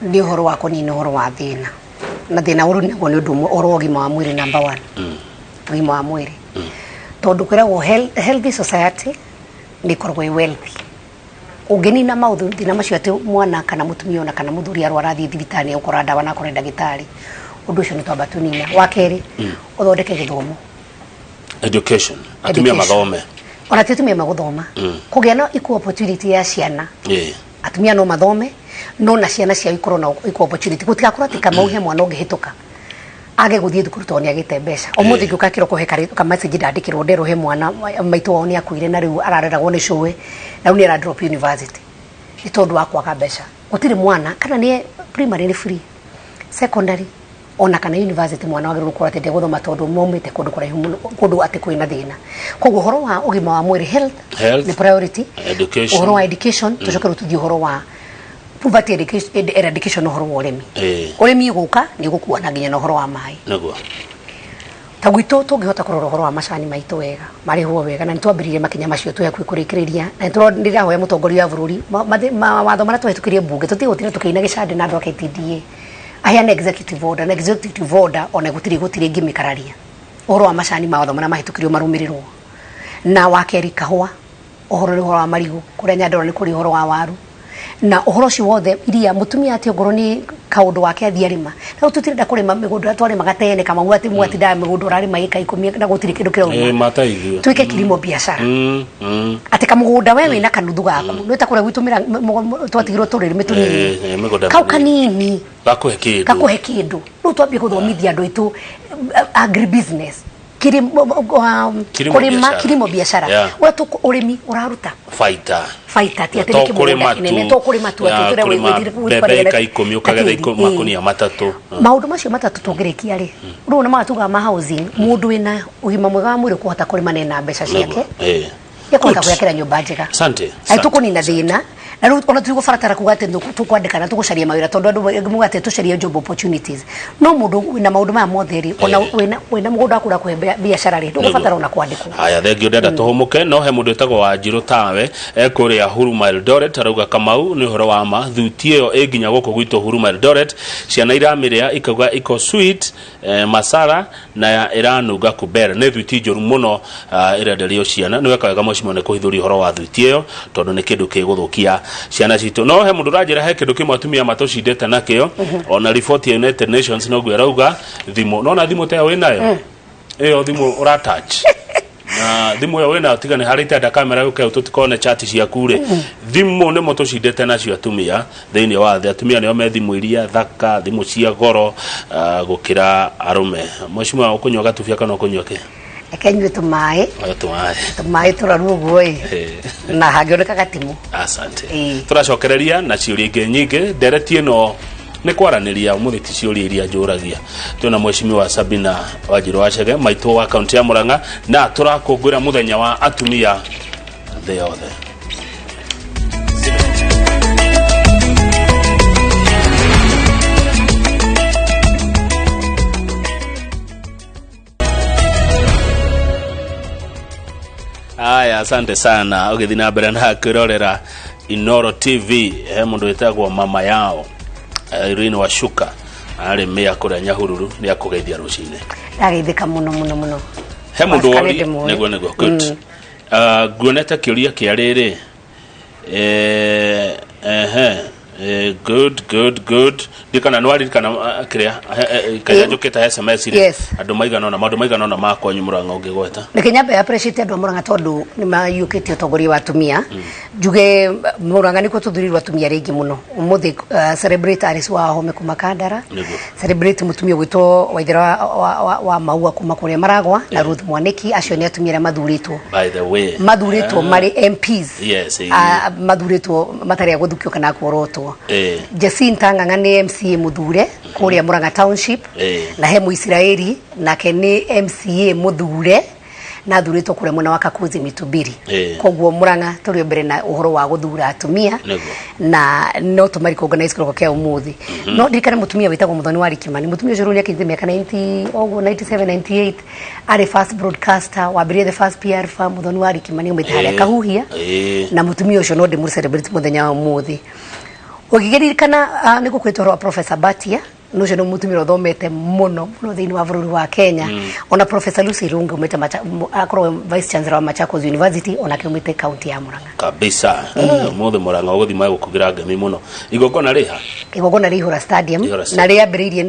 nĩ ũhoro wa kũnina ũhoro wa thĩna, na thĩna ũrũ naguo nĩ ũndũ ũmwe, ũhoro wa ũgima wa mwĩrĩ, number one, ũgima wa mwĩrĩ, tondũ kwĩragwo healthy society nĩ ĩkoragwo ĩ wealthy. Ũngĩnina maũndũ thĩna macio, atĩ mwana kana mũtumia ona kana mũthuri arwara, athiĩ thibitarĩ, nĩ egũkora ndawa na akore ndagĩtarĩ, ũndũ ũcio nĩ twamba tũnina. Wa kerĩ, ũthondeke gĩthomo. Education, atumia Education. Mathome. Ona ti atumia magũthoma, kũgĩa na equal opportunity ya ciana. Atumia no mathome, no na ciana ciao ikorwo na equal opportunity, gũtigakorwo atĩ Kamau he mwana ũngĩhĩtũka age gũthiĩ thukuru tondũ nĩ agĩte mbeca. Ũmũthĩ ngĩũka kĩroko, he ka message ndandĩkĩrwo, nderwo he mwana maitũ wao nĩ akuire na rĩu arareragwo nĩ cũwe, na rĩu nĩ ara drop university nĩ tondũ wa kwaga mbeca. Gũtirĩ mwana, kana nĩ primary nĩ free, secondary ona kana university, mwana wagĩrĩirwo gũkorwo atĩ ndegũthoma tondũ maumĩte kũndũ kũraihu mũno, kũndũ atĩ kwĩna thĩna. Koguo ũhoro wa ũgima wa mwĩrĩ, health, Health, nĩ priority. Education. Ũhoro wa education, tũcoke rĩu tũthiĩ ũhoro wa poverty eradication, ũhoro wa ũrĩmi. Ũrĩmi gũka nĩ gũkua na nginya na ũhoro wa maĩ. Ta gwitũ tũngĩhota kũrora ũhoro wa macani maitũ wega, marĩhwo wega, na nĩ twambĩrĩirie makinya macio, twĩ hakuhĩ kũrĩkĩrĩria, na nĩ ndĩrahoya mũtongoria wa bũrũri, mawatho marĩa twahĩtũkirie mbunge, tũtigũtinda tũkĩina gĩcandĩ na andũ a KTDA, aheane executive order, na executive order ona gũtirĩ ngĩmĩkararia. Ũhoro wa macani, mawatho marĩa mahĩtũkirio marũmĩrĩrwo. Na wa kerĩ, kahũa, ũhoro nĩ ũhoro wa marigũ, kũrĩa Nyandarua nĩ kũrĩ ũhoro wa waru, na ũhoro ũcio wothe iria mũtumia atĩ ongorwo nĩ kaũndũ wake athiĩ arĩma. Na tũtirenda kũrĩma mĩgũnda ĩrĩa twarĩmaga tene, Kamau, atĩ mwatindaga mĩgũnda ũrarĩma ĩka 10 na gũtirĩ kĩndũ kĩrauma. Mata ithuĩ. Twĩke kilimo biashara, atĩ kamũgũnda we wĩna kanuthu gaku, nĩ ta kũrĩa gwitũ twatigirwo tũrĩrĩme tũnini. Mĩgũnda kau mĩnini. Kanini. Gakũhe kĩndũ. Gakũhe kĩndũ. Rĩu twambie gũthomithia andũ aitũ agribusiness, kilimo, Kilimo kũrĩma biashara. Kilimo biashara. Ũrĩa ũrĩmi ũraruta baita. Baita, ti atĩ To nĩ kĩmũgũnda kũrĩma kĩnene, tu. to kũrĩma tu atĩ Ya, tũrĩa kũrĩma mbembe ĩka 10 ũkagetha makunia 3. Maũndũ macio matatũ tũngĩrĩkia rĩ, rĩu nĩ matuga ma housing, mũndũ wĩna ũgima mwega wa mwĩrĩ kũhota kũrĩma na ena mbeca ciake, nĩekũhota Good. gwĩakĩra nyũmba njega. Asante. Na tũkũnina thĩna. Na rĩu ona tũtigũbatara kuga atĩ tũkwandĩkana tũgũcaria mawĩra, tondũ andũ angĩ muga atĩ tũcarie job opportunities. No mũndũ wĩna maũndũ maya mothe rĩ, ona wĩna mũgũnda waku ũrakũhe biacara rĩ, ndũgũbatara ona kwandĩkwo. Haya, thengio, ndenda tũhũmũke, no he mũndũ wĩtagwo Wanjirũ tawe ekũrĩa Huruma Eldoret, arauga, "Kamau, nĩ ũhoro wa ma, thuti ĩyo ĩ nginya gũkũ gwitũ Huruma Eldoret, ciana iramĩrĩa ikauga iko sweet masara na ĩranunga kuber, nĩ thuiti njũru mũno ĩrenderio ciana." Nĩ weka wega, mheshimiwa, nĩ kũhithũria ũhoro wa thuiti ĩyo, tondũ nĩ kĩndũ gĩgũthũkia ciana citũ. No he mũndũ ũranjĩra he kĩndũ kĩmwe atumia matũcindĩte nakĩo, ona riboti ya United Nations noguo ĩrauga, thimũ. Nona thimũ ta ĩyo wĩnayo, ĩyo thimũ ũratouch na thimũ ĩyo wĩnayo, tiga nĩ harĩ itenda kamera yũke tũtikone chat ciaku rĩ, thimũ nĩmo tũcindĩte nacio atumia thĩinĩ wa thĩ. Atumia nĩo me thimũ iria thaka, thimũ cia goro gũkĩra arũme. Mheshimiwa, ũkũnyua gatubia kana ũkũnyua kĩ? Reke nyue tũmaĩ. Oya tũmaĩ. Tũmaĩ tũraru ũguo ĩ, na hangĩoneka gatimũ. Asante. Tũracokereria na ciũria ingĩ nyingĩ. Ndereti ĩno nĩ kwaranĩria ũmũthĩ, ti ciũria iria njũragia. Twĩna Mheshimiwa Sabina Wanjirũ Wacege, maitũ wa kaunti ya Murang'a, na tũrakũngũĩra mũthenya wa atumia thĩ yothe. Aya, asante sana ũgĩthiĩ na mbere na kwĩrorera Inoro TV. He mũndũ wĩtagwo mama yao, Irene Washuka, arĩ mĩa kũrĩa Nyahururu, nĩ akũgeithia rũcinĩ. Ndageithĩka mũno mũno mũno. He mũndũ Washuka wori nĩ ndĩmũĩ. Nĩguo, good. Nguonete kĩũria kĩa rĩrĩ, ehe, good good good, ndikana nĩ waririkana kĩrĩa kĩrĩa njũkĩte SMS rĩ? Yes. Andũ maigana ũna, maũndũ maigana ũna ma kwanyu Mũrang'a ũngĩgweta. Reke nyambe appreciate andũ a Murang'a tondũ nĩ maiyũkĩtie ũtongoria wa atumia. Njuge Murang'a nĩkuo tũthurirwo atumia rĩngĩ mũno. Ũmũthĩ celebrate Alice wa Wahome kuma Kandara, celebrate mũtumia ũgwĩtwo Waithera wa Maua kuma kũrĩa Maragwa, na Ruth Mwaniki. Acio nĩ atumia arĩa mathurĩtwo, By the way, mathurĩtwo marĩ MPs. Mathurĩtwo matarĩ a gũthukio kana kuorotwo. Jacinta Ng'ang'a nĩ MCA mũthure kũrĩa Murang'a Township. Na he Mũisiraeli nake nĩ MCA mũthure na athurĩtwo kũrĩa mwena wa Kakuzi Mitubiri. Koguo Murang'a tũrĩ o mbere na ũhoro wa gũthura atumia. Na no tũma recognize kĩroko kĩa ũmũthĩ. No ndirikane mũtumia wĩtagwo Mũthoni wa Rikimani. Mũtumia ũcio rĩu nĩakinyĩte mĩaka 90 ũguo, 97, 98, arĩ first broadcaster wambĩrĩria the first PR firm. Mũthoni wa Rikimani aumĩte harĩa Kahuhia. Na mũtumia ũcio no ndĩmũ celebrate mũthenya wa ũmũthĩ. Ũngĩkĩririkana, nĩ gũkwĩtwo ũhoro wa Professor Batia, na ũcio nĩ mũtumia ũthomete mũno mũno thĩinĩ wa bũrũri wa Kenya. Ona Professor Lucy Runge umĩte akorwo vice chancellor wa Machakos University, onake umĩte kaunti ya Murang'a. Kabisa. Ũmũthĩ Mũrang'a ũgũthiĩ magũkugĩra ngemi mũno. Igongona rĩha? Igongona rĩa Ihũra Stadium. Ihũra Na Stadium. rĩambĩrĩirie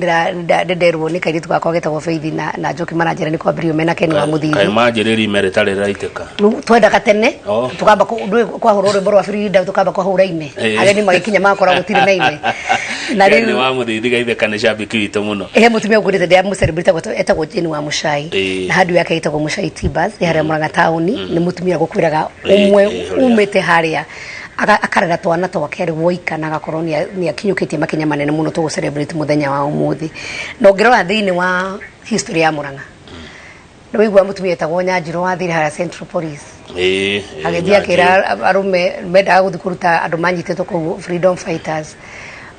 ndĩnderwo nĩ kairĩtu gakwa getagwo Faith na Njoki, maranjĩra nĩ kwambĩrĩirio mena Ken wa Kaĩ Mũthithi. Manjĩrĩri ime rĩtarĩ rĩraitĩka? Rĩu twendaga tene tukamba kwahũra rwĩmbo rwa Frida, tukamba kwahũra ime, ageni magĩkinya magakora gũtirĩ na ime na Ken rĩu wa Mũthithi gaitheka nĩ shabiki witũ mũno. He mũtumia ũngũrĩte ndĩramũcelebrate etagwo Jane wa Mũcai, na handu yake ĩtagwo Mũcai Timbers ĩ harĩa Murang'a taũni. Nĩ mũtumia gũkwĩraga ũmwe ũrĩa. umĩte harĩa akarera twana twake arĩ woika na agakorwo nĩ akinyũkĩtie makinya manene mũno. Tũgũ celebrate mũthenya wa ũmũthĩ. Na ũngĩrora thĩinĩ wa history ya Murang'a, nĩ wĩigua mũtumia etagwo Nyanjirũ wathire harĩa Central Police, agĩthiĩ akĩra arũme mendaga gũthiĩ kũruta andũ manyitĩtwo kũu, freedom fighters.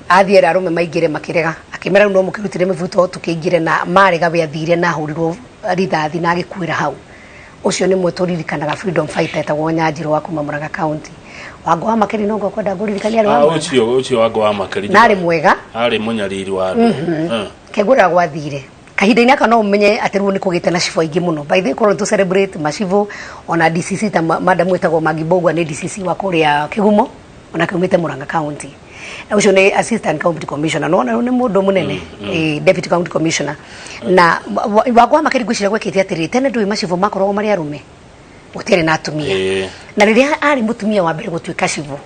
Athiĩ era arũme maingĩre, makĩrega. Akĩmera, "Rĩu no mũkĩrutire mĩbuto tũkĩingĩre," na marega. We athire na ahũrirwo rithathi na agĩkuĩra hau. Ũcio nĩ mwe tũririkanaga freedom fighter etagwo Nyanjirũ wa kuma Murang'a County. Wango wa Makeri no ngwakwenda ngũririkania arĩ wa Murang'a. Ũcio Wango wa Makeri. Na arĩ mwega. Arĩ mũnyariri wa andũ. Kengũrĩra gwathire kahinda-inĩ aka, no ũmenye atĩ rĩu nĩ kũgĩte na cibũ aingĩ mũno. By the way, korwo tũ celebrate macibũ, ona DCC ta madam wĩtagwo Maggie Mbugua nĩ DCC wa kũrĩa Kĩgumo, ona kiumĩte Murang'a County. Na ũcio nĩ assistant county commissioner, no rĩu nĩ mũndũ mũnene, deputy county commissioner. Na Wango wa Makeri ngwĩciria gwekĩte atĩrĩrĩ, tene ndũĩ macibũ makoragwo marĩ arũme, gũtiarĩ na atumia. Na rĩrĩa arĩ mũtumia wa mbere gũtuĩka cibũ,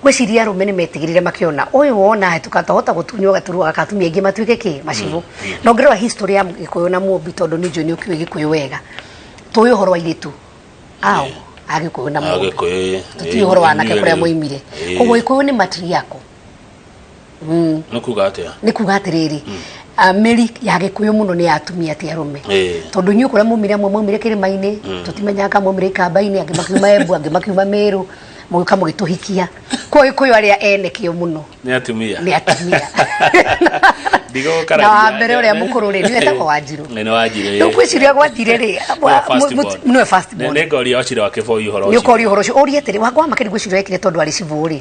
ngwĩciria arũme nĩ metigĩrire, makĩona ũyũ wona hĩtũka twahota gũtunywo gaturwa gaka, atumia aingĩ matuĩke kĩ macibũ. Na ũngĩrora history ya Gĩkũyũ na Mũmbi, tondũ nĩ njũĩ nĩ ũkĩũĩ Gĩkũyũ wega, tũĩ ũhoro wa airĩtu ao a Gĩkũyũ na Mũmbi. Agĩkũyũ. Tũtiũĩ ũhoro wa anake kũrĩa moimire. Koguo Gĩkũyũ nĩ matriarchal. Nĩ kuga atĩa? Nĩ kuga atĩrĩrĩ, mĩri ya Gĩkũyũ mũno nĩ ya atumia ti arũme, tondũ inyuĩ kũrĩa mumire, amwe maumire kĩrĩma-inĩ, tũtimenyaga kana maumire ikamba-inĩ, angĩ makiuma Embu, angĩ makiuma Meru. Mũgĩũka mũgĩtũhikia. Kwa Gĩkũyũ arĩa ene kĩo mũno Nĩ atumia. nĩ atumia. Ndigũkararia. Na wa mbere ũrĩa mũkũrũ rĩ, nĩwe etagwo Wanjirũ. Nĩ Wanjirũ. Rĩu ngwĩciria gwathire rĩ, Nĩwe first born. nĩwe first born. Nĩ ngoria Wachira wa Kĩboi ũhoro Nĩ ũcio. ũkoria ũhoro ũcio ũrie atĩrĩ, Wangũ wa Makeni ngwĩciria ekire tondũ arĩ cibũ rĩ,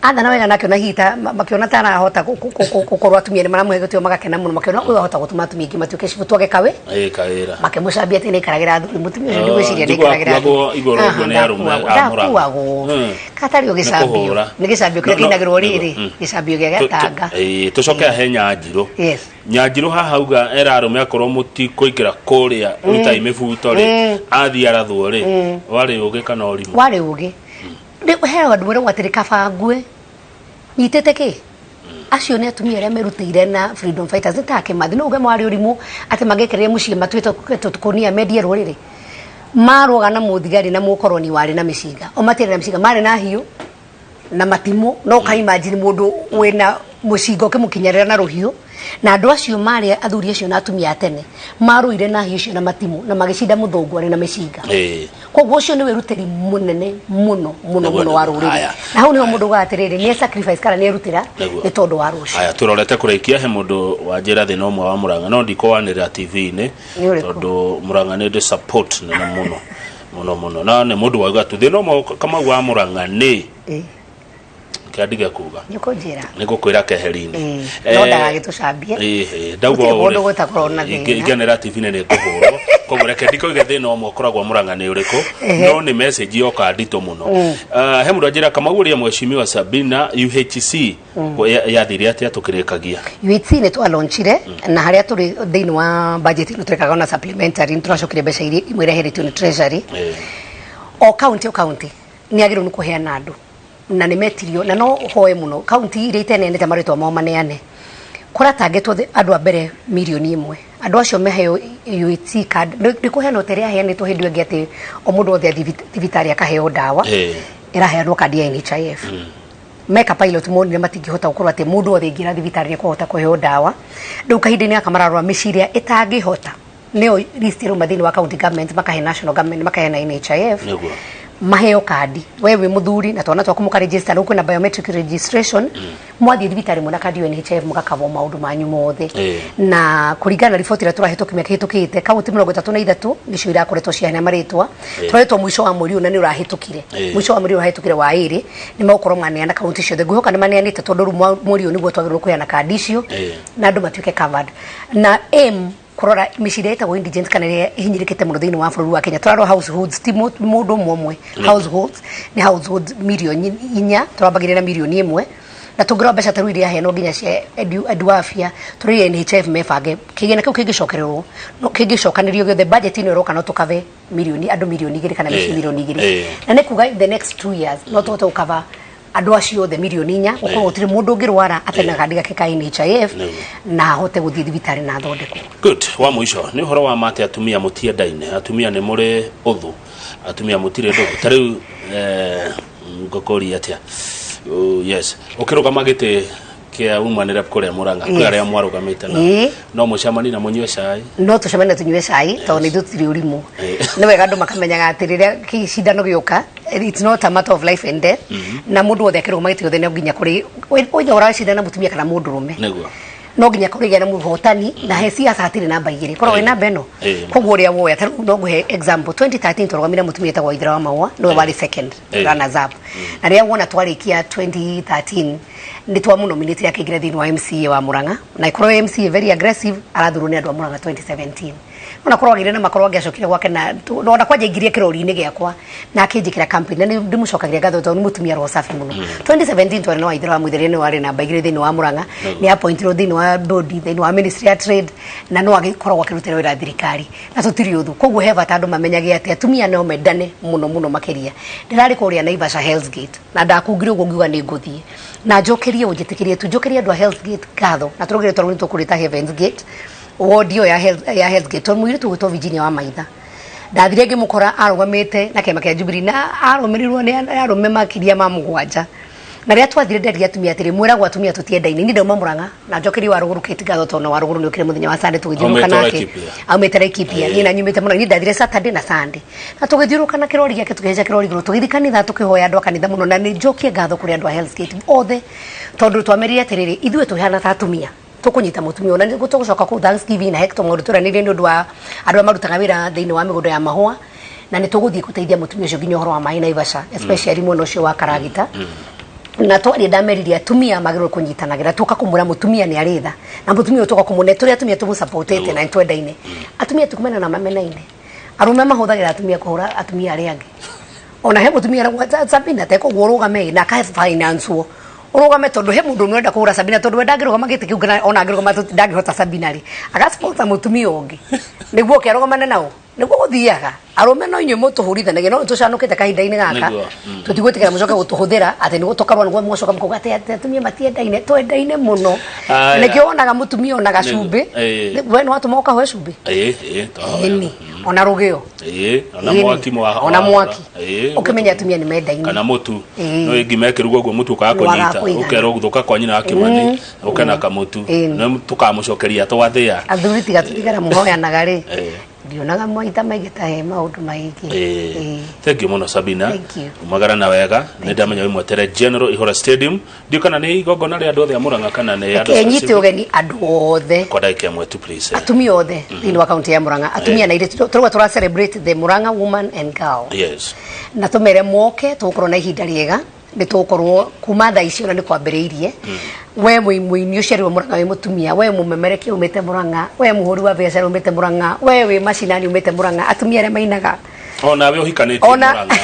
athana wega na akĩona hihi ta makĩona ta arahota gũkorwo atumia nĩ maramũhe gĩtĩo magakena mũno, makĩona ũyũ ahota gũtũma atumia aingĩ matuĩke cibũ, twage kawĩ Ĩ kawĩra. Makĩmũcambia atĩ nĩaikaragĩra athuri. Mũtumia ũcio Oh, ndigwĩciria njigua nĩaikaragĩra akuagwo athuri. igũrũ ũguo Aha, nĩ arũme ndakuagwo a Mũrang'a. ndakuagwo. Katarĩ o gĩcambio. Nĩ kũhũra. Nĩ gĩcambio kĩrĩa No, no, kĩinagĩrwo rĩrĩ, gĩcambio gĩa gatanga. Ĩĩ, tũcoke he Nyanjirũ. Yes. Nyanjirũ haha auga era arũme akorwo mũtikũingĩra kũrĩa rutai mĩbuto rĩ, athiĩ arathwo rĩ, warĩ ũgĩ kana ũrimũ? Warĩ ũgĩ. Rĩu he andũ meragwo atĩrĩ, kaba ngue nyitĩte kĩ. Acio nĩ atumia arĩa merutĩire na freedom fighters, nĩ ta Kĩmathi. No uge mwarĩ ũrimũ atĩ mangĩekĩrire mũciĩ matuĩte tũkũnia mendie rũrĩrĩ? Marũaga na mũthigari na mũkoroni warĩ na mĩcinga. O matiarĩ na mĩcinga, marĩ na hiũ na matimũ. No ka imagine mũndũ wĩna mũcinga ũkĩmũkinyĩrĩra na rũhiũ. Na andũ acio marĩ athuri acio na atumia a tene marũire na hiũ icio na matimũ na magĩcinda mũthũngũ arĩ na mĩcinga. Koguo ũcio nĩ wĩrutĩri mũnene mũno mũno mũno wa rũrĩrĩ. Na hau nĩho mũndũ ugaga atĩrĩrĩ, nĩ sacrifice kana nĩ erutĩra nĩ tondũ wa rũciũ. Haya, tũrorete kũrĩkia. He mũndũ wanjĩra thĩna ũmwe wa Mũrang'a, no ndikũwanĩrĩra TV-inĩ Nĩ ũrĩkũ? tondũ Mũrang'a nĩ ndĩ support nene mũno mũno mũno, na nĩ mũndũ wauga tu thĩna ũmwe Kamau wa Mũrang'a nĩ kĩandige kuga. Nĩ ũkũnjĩra. Nĩ ngũkwĩra keheri-inĩ. No ndagagĩtũcambie. Ndauga Gũtirĩ ũũ mũndũ rĩ, gũtakorwo na thĩna. Ingĩanĩra TV-inĩ nĩ ngũhũrwo, koguo reke ndikoige thĩna ũmwe ũkoragwo Mũrang'a nĩ ũrĩkũ, no nĩ message yoka nditũ mũno. Ah, he mũndũ anjĩra, Kamau, ũrĩa mheshimiwa Sabina, UHC yathire atĩa tũkĩrĩkagia? UHC nĩ twalonchire, na harĩa tũrĩ thĩinĩ wa budget ĩno twekaga ona supplementary, nĩ tũracokire mbeca iria imwe ireheretio nĩ treasury. O county, o county nĩ agĩrĩirwo nĩ kũheana andũ na nĩ metirio, na no hoe mũno county iria iteneanĩte marĩtwa mao maneane. Kũratangĩtwo andũ a mbere 1 million, andũ acio meheo UHC card. Nĩ kũheanwo ta ĩrĩa yaheanĩtwo hĩndĩ ĩyo ĩngĩ, atĩ o mũndũ wothe athiĩ thibitarĩ akaheo ndawa. Ĩraheanwo kandi ya NHIF. Meka pilot, monire matingĩhota gũkorwo atĩ mũndũ wothe aingĩra thibitarĩ nĩ ekũhota kũheo ndawa. Rĩu kahinda-inĩ gaka mararora mĩciĩ ĩrĩa ĩtangĩhota, nĩyo list ĩrauma thĩinĩ wa county government, makahe national government, makahe na NHIF. Maheo kandi, we wĩ mũthuri na twana twaku mũkaregister. Rĩu kwĩna biometric registration, mwathiĩ thibitarĩ mwĩna kandi ya NHIF mũgakavwo maũndũ manyu mothe. Na kũringana na riboti ĩrĩa tũrahetwo kiumia kĩhĩtũkĩte, kaunti 33 nĩcio irakoretwo ciaheana marĩtwa. Tũrahetwo mũico wa mweri ũyũ, na nĩ ũrahĩtũkire. Mũico wa mweri ũyũ ũrahĩtũkire wa ĩrĩ nĩ megũkorwo maneana kaunti ciothe. Ngwĩhoka nĩ maneanĩte, tondũ rĩu mweri ũyũ nĩguo twagĩrĩirwo kũheana kandi icio na andũ matuĩke covered, na aim kũrora mĩciĩ ĩrĩa ĩtagwo indigent kana ĩrĩa ĩhinyĩrĩkĩte mũno thĩinĩ wa bũrũri wa Kenya. Tũrarora households, ti mũndũ ũmwe ũmwe, households nĩ households 4 million. Tũrambagĩrĩria na 1 million, na tũngĩrora mbeca ta rĩu iria heanwo nginya cia edu afya, tũrĩire NHIF mebange kĩgĩna kĩu kĩngĩcokererwo, no kĩngĩcokanĩrio gĩothe budget ĩno ĩroka, no tũkave milioni andũ 2 million kana mĩciĩ 2 million. Na nĩ kuga in the next 2 years no tũhote gũkava andũ acio othe 4 million, gũkorwo gũtirĩ mũndũ ũngĩrwara atarĩ na kandi gake ka NHIF na ahote gũthiĩ thibitarĩ na athondekwo. Good. Wa mũico, nĩ ũhoro wa ma atĩ atumia mũtiendaine, atumia nĩ mũrĩ ũthũ, atumia mũtirĩ ndũgũ? Ta rĩu ngũkũria atĩa? Oh, yes, ũkĩrũgama gĩtĩ kĩa woman rep kũrĩa Mũrang'a, kwĩ arĩa mwarũgamĩte na no mũcemanie na mũnyue cai? No tũcemanie na tũnyue cai, tondũ nĩ ithuĩ tũtirĩ ũrimũ. Nĩ wega andũ makamenyaga atĩ rĩrĩa gĩcindano gĩũka, it's not a matter of life and death. Na mũndũ wothe akĩrũgama gĩtĩ gĩothe, no nginya kũrĩ oithe ũracindana na mũtumia kana mũndũrũme, no nginya kũrĩgĩa na mũhotani. Na he siasa hatirĩ namba igĩrĩ, korwo wĩ namba ĩno. Koguo ũrĩa woya, ta rĩu no ngũhe example, 2013 twarũgamire mũtumia etagwo Waithera wa Mahũa, nĩwe warĩ second runners up. Na rĩrĩa wona twarĩkia 2013, nĩ twamũnominate akĩingĩra thĩinĩ wa MCA wa Murang'a, na ĩkorwo MCA very aggressive, arathurwo nĩ andũ a Murang'a 2017. Ona korwo agĩire na makorwo angĩacokire gwake na ona kwanja ingĩrie kĩrori-inĩ gĩakwa na akĩnjĩkĩra campaign, na nĩ ndĩmũcokagĩria ngatho tondũ nĩ mũtumia roho safi mũno. 2017 twarĩ na Waithera wa Mũitheria, nĩwe warĩ namba igĩrĩ thĩinĩ wa Murang'a. Nĩ appointirwo thĩinĩ wa board thĩinĩ wa ministry ya trade, na no agĩkoragwo akĩrutĩra wĩra thirikari, na tũtirĩ ũthũ. Koguo he bata andũ mamenyage atĩ atumia no mendane mũno mũno makĩria. Ndĩrarĩ kũrĩa Naivasha Hell's Gate na ndakungire ũguo ngiuga nĩ ngũthiĩ na njokerie, ũnjĩtĩkĩrie tu njokerie andũ a Hell's Gate ngatho, na tũrogere tondũ nĩ tũkũrĩta Heaven's Gate, ward ĩyo ya Hell's Gate, tondũ mũirĩtu ũgwĩtwo Virginia wa Maitha ndathire ngĩmũkora arũgamĩte na kĩama kĩa Jubilee na arũmĩrĩirwo nĩ arũme makĩria ma mũgwanja. Na rĩrĩa twathire nderire atumia atĩrĩ, mwĩragwo atumia tũtiendaine. Niĩ ndauma Mũrang'a na njokerie wa rũgũrũ Kate ngatho tondũ wa rũgũrũ nĩ ũkire mũthenya wa Sunday tũgĩthiũrũrũka Aumĩte nake. Laikipia. Aumĩte Laikipia. Niĩ na nyumĩte Mũrang'a. Niĩ ndathire Saturday na Sunday. Na tũgĩthiũrũrũka na kĩrori gĩake, tũkĩhaica kĩrori igũrũ, tũgĩthiĩ kanitha tũkĩhoya andũ a kanitha mũno. Na nĩ njokie ngatho kũrĩ andũ a Hell's Gate othe, tondũ twamerire atĩrĩrĩ, ithuĩ tũhana ta atumia tũkũnyita mũtumia ona nĩ tũgũcoka kũu Thanksgiving na Hector maũndũ tũranĩrie nĩ ũndũ wa andũ arĩa marutaga wĩra thĩinĩ wa mĩgũnda ya mahũa, na nĩ tũgũthiĩ gũteithia mũtumia ũcio nginya ũhoro wa maĩ Naivasha, especially mwena ũcio wa Karagita. Na twaria ndameririe atumia magĩrĩirwo kũnyitanagĩra, tũka kũmwĩra mũtumia nĩ arĩ tha, na mũtumia ũyũ tũka kũmwona tũrĩ atumia tũmũsupportĩte na nĩtwendaine. Atumia tikumena na mamenaine, arũme mahũthagĩra atumia kũhũra atumia arĩa angĩ. Ona he mũtumia arauga, Sabina tekoguo ũrũgame na akahe finance wo ũrũgame, tondũ he mũndũ ũmwe ũrenda kũhũra Sabina, tondũ we ndangĩrũgama gĩtĩ kĩu, kana ona angĩrũgama ndangĩhota Sabina rĩ, agasponsor mũtumia ũngĩ nĩguo oke arũgamane nao. Nĩguo gũthiaga, arũme no inyuĩ mũtũhũrithanagia, no nĩtũcanũkĩte kahinda-inĩ gaka. Nĩguo. Tũtigwĩtĩkĩra mũcoke gũtũhũthĩra atĩ nĩguo tũkarũa, nĩguo mũgacoka mũkauga atĩ atumia matiendaine. Twendaine mũno. Aya. Nĩkĩo wonaga mũtumia ona gacumbĩ. Ĩĩ. We nĩ watũma ũkahoe cumbĩ? Ĩĩ, ĩĩ, twahoya. Ĩni ona rũgĩo. Ĩĩ, ona Ĩni. mwaki Ona mwaki. Ĩĩ, ũkĩmenya atumia nĩ mendaine. Kana mũtu. Ĩĩ. No ngima ĩkĩrugwo ũguo mũtu ũkaga Waga kũnyita, kũigana. ũkerwo gũthũka kwa nyina wa Kĩmani, ũke na kamũtu. Ĩni. No tũkamũcokeria twathĩa. Athuri tiga tũtigara mũhoyanaga rĩ, Ĩĩ. ndionaga maita maingĩ ta he maũndũ maingĩ. Ĩĩ. Ĩĩ. Thank you mũno Sabina. Thank you. Umagara na wega, nĩ ndamenya wĩ mwetere General Ihora Stadium. Ndiũ kana nĩ igongona rĩa andũ othe a Murang'a kana nĩ andũ Reke nyite specific? ũgeni andũ othe, Kwa ndagĩka ĩmwe tu, please. Atumia othe thĩinĩ wa kaunti ya Murang'a, atumia na airĩtu. Tũrauga tũra celebrate the Murang'a woman and girl. Na tũmere moke, tũgũkorwo na ihinda rĩega. Nĩ tũgũkorwo kuma thaa ici, ona nĩ kwambĩrĩirie. We mũini ũciarirwo Murang'a, wĩ mũtumia, we mũmemerekia umĩte Murang'a, we mũhũri wa biacara umĩte Murang'a, we wĩ macinani umĩte Murang'a, atumia arĩa mainaga, Ona we ũhikanĩtie ona Murang'a.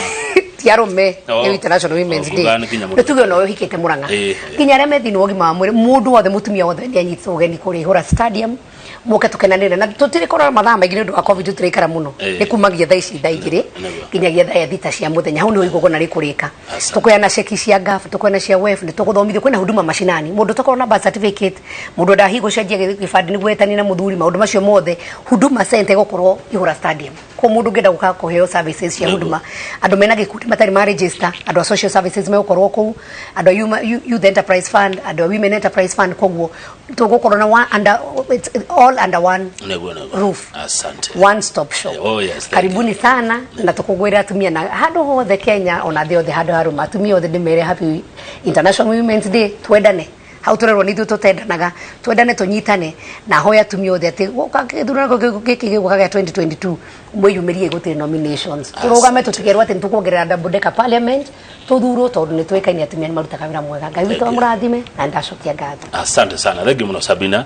Ti arũme. Oh. Nĩ International Women's Oh, Day. kuga nĩ nginya mũndũ. Nĩ tuge ona ũyũ ũhikĩte Murang'a, nginya arĩa me thĩinĩ wa ũgima wa mwĩrĩ, mũndũ wothe, mũtumia wothe nĩ anyitwo ũgeni kũrĩa Ihũra Stadium. Moke tũkenanĩre, na tũtirĩkorwo mathaa maingĩ nĩ ũndũ wa COVID, tũtiraikara mũno. Nĩ kumagia thaa ici thaa 2 nginyagia thaa 6 cia mũthenya. Hau nĩho igongona rĩkũrĩka. Asante. Tũkũheana ceki cia ngaf, tũkũheana cia wef, nĩ tũgũthomithio. Kwĩna huduma mashinani, mũndũ ũtakorwo na birth certificate, mũndũ endaga hihi gũcenjia gĩbandĩ nĩguo etanie na mũthuri, maũndũ macio mothe, Huduma Center ĩgũkorwo Ihũra Stadium. Ko mũndũ ũngĩenda gũka kũheo services cia huduma, andũ mena gĩkundi matarĩ ma register, andũ a social services megũkorwo kũu, andũ a Youth Enterprise Fund, andũ a Women Enterprise Fund. Koguo tũgũkorwo na one under, it's all under one Nĩguo. roof. Asante. One stop shop. Oh, yes, thank you. Karibuni sana, na tukũngũĩre atumia na handũ hothe Kenya, ona thĩ yothe, handũ harũma. Atumia othe ndĩmere happy International Women's Day. Twendane, hau tũrerwo nĩ ithuĩ tũtendanaga. Twendane, tũnyitane, na hoya atumia othe atĩ gũka gĩthurano gĩkĩ gĩgũka gĩa 2022, mwĩyumĩrie, gũtirĩ nominations, tũrũgame, tũtikerwo atĩ nĩtũkuongerera double decker parliament tũthurwo, tondũ nĩ tũĩkaine atumia nĩ marutaga wĩra mwega. Ngai witũ Thank you. amũrathime, na nĩndacokia ngatho. Asante sana, thank you muno Sabina.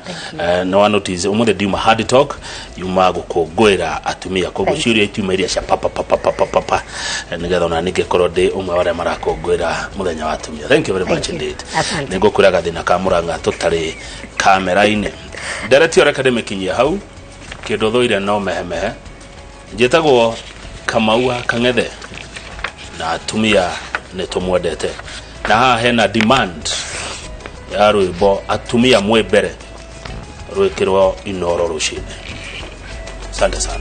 No wa notice umuthi ndiuma hard talk, yuma gukungwira atumia, koguo Thank you. ciũria itiuma iria cia pa pa pa pa pa pa pa pa. Nigetha ona ningĩkorwo ndĩ ũmwe wa arĩa marakũngũĩra mũthenya wa atumia. Thank you very Thank much you. indeed. Asante. Nĩngũkwĩra gathĩna ka Mũrang'a tũtarĩ kamera-inĩ. Ndereti ĩyo reke ndĩmĩkinyie hau. Kĩndũ thũire no mehemehe. Njĩtagwo Kamau wa Kang'ethe, na atumia nĩ tũmwendete, na haha hena demand ya rwĩmbo "Atumia Mwĩ Mbere" rwĩkĩrwo Inoro rũcinĩ. Asante sana.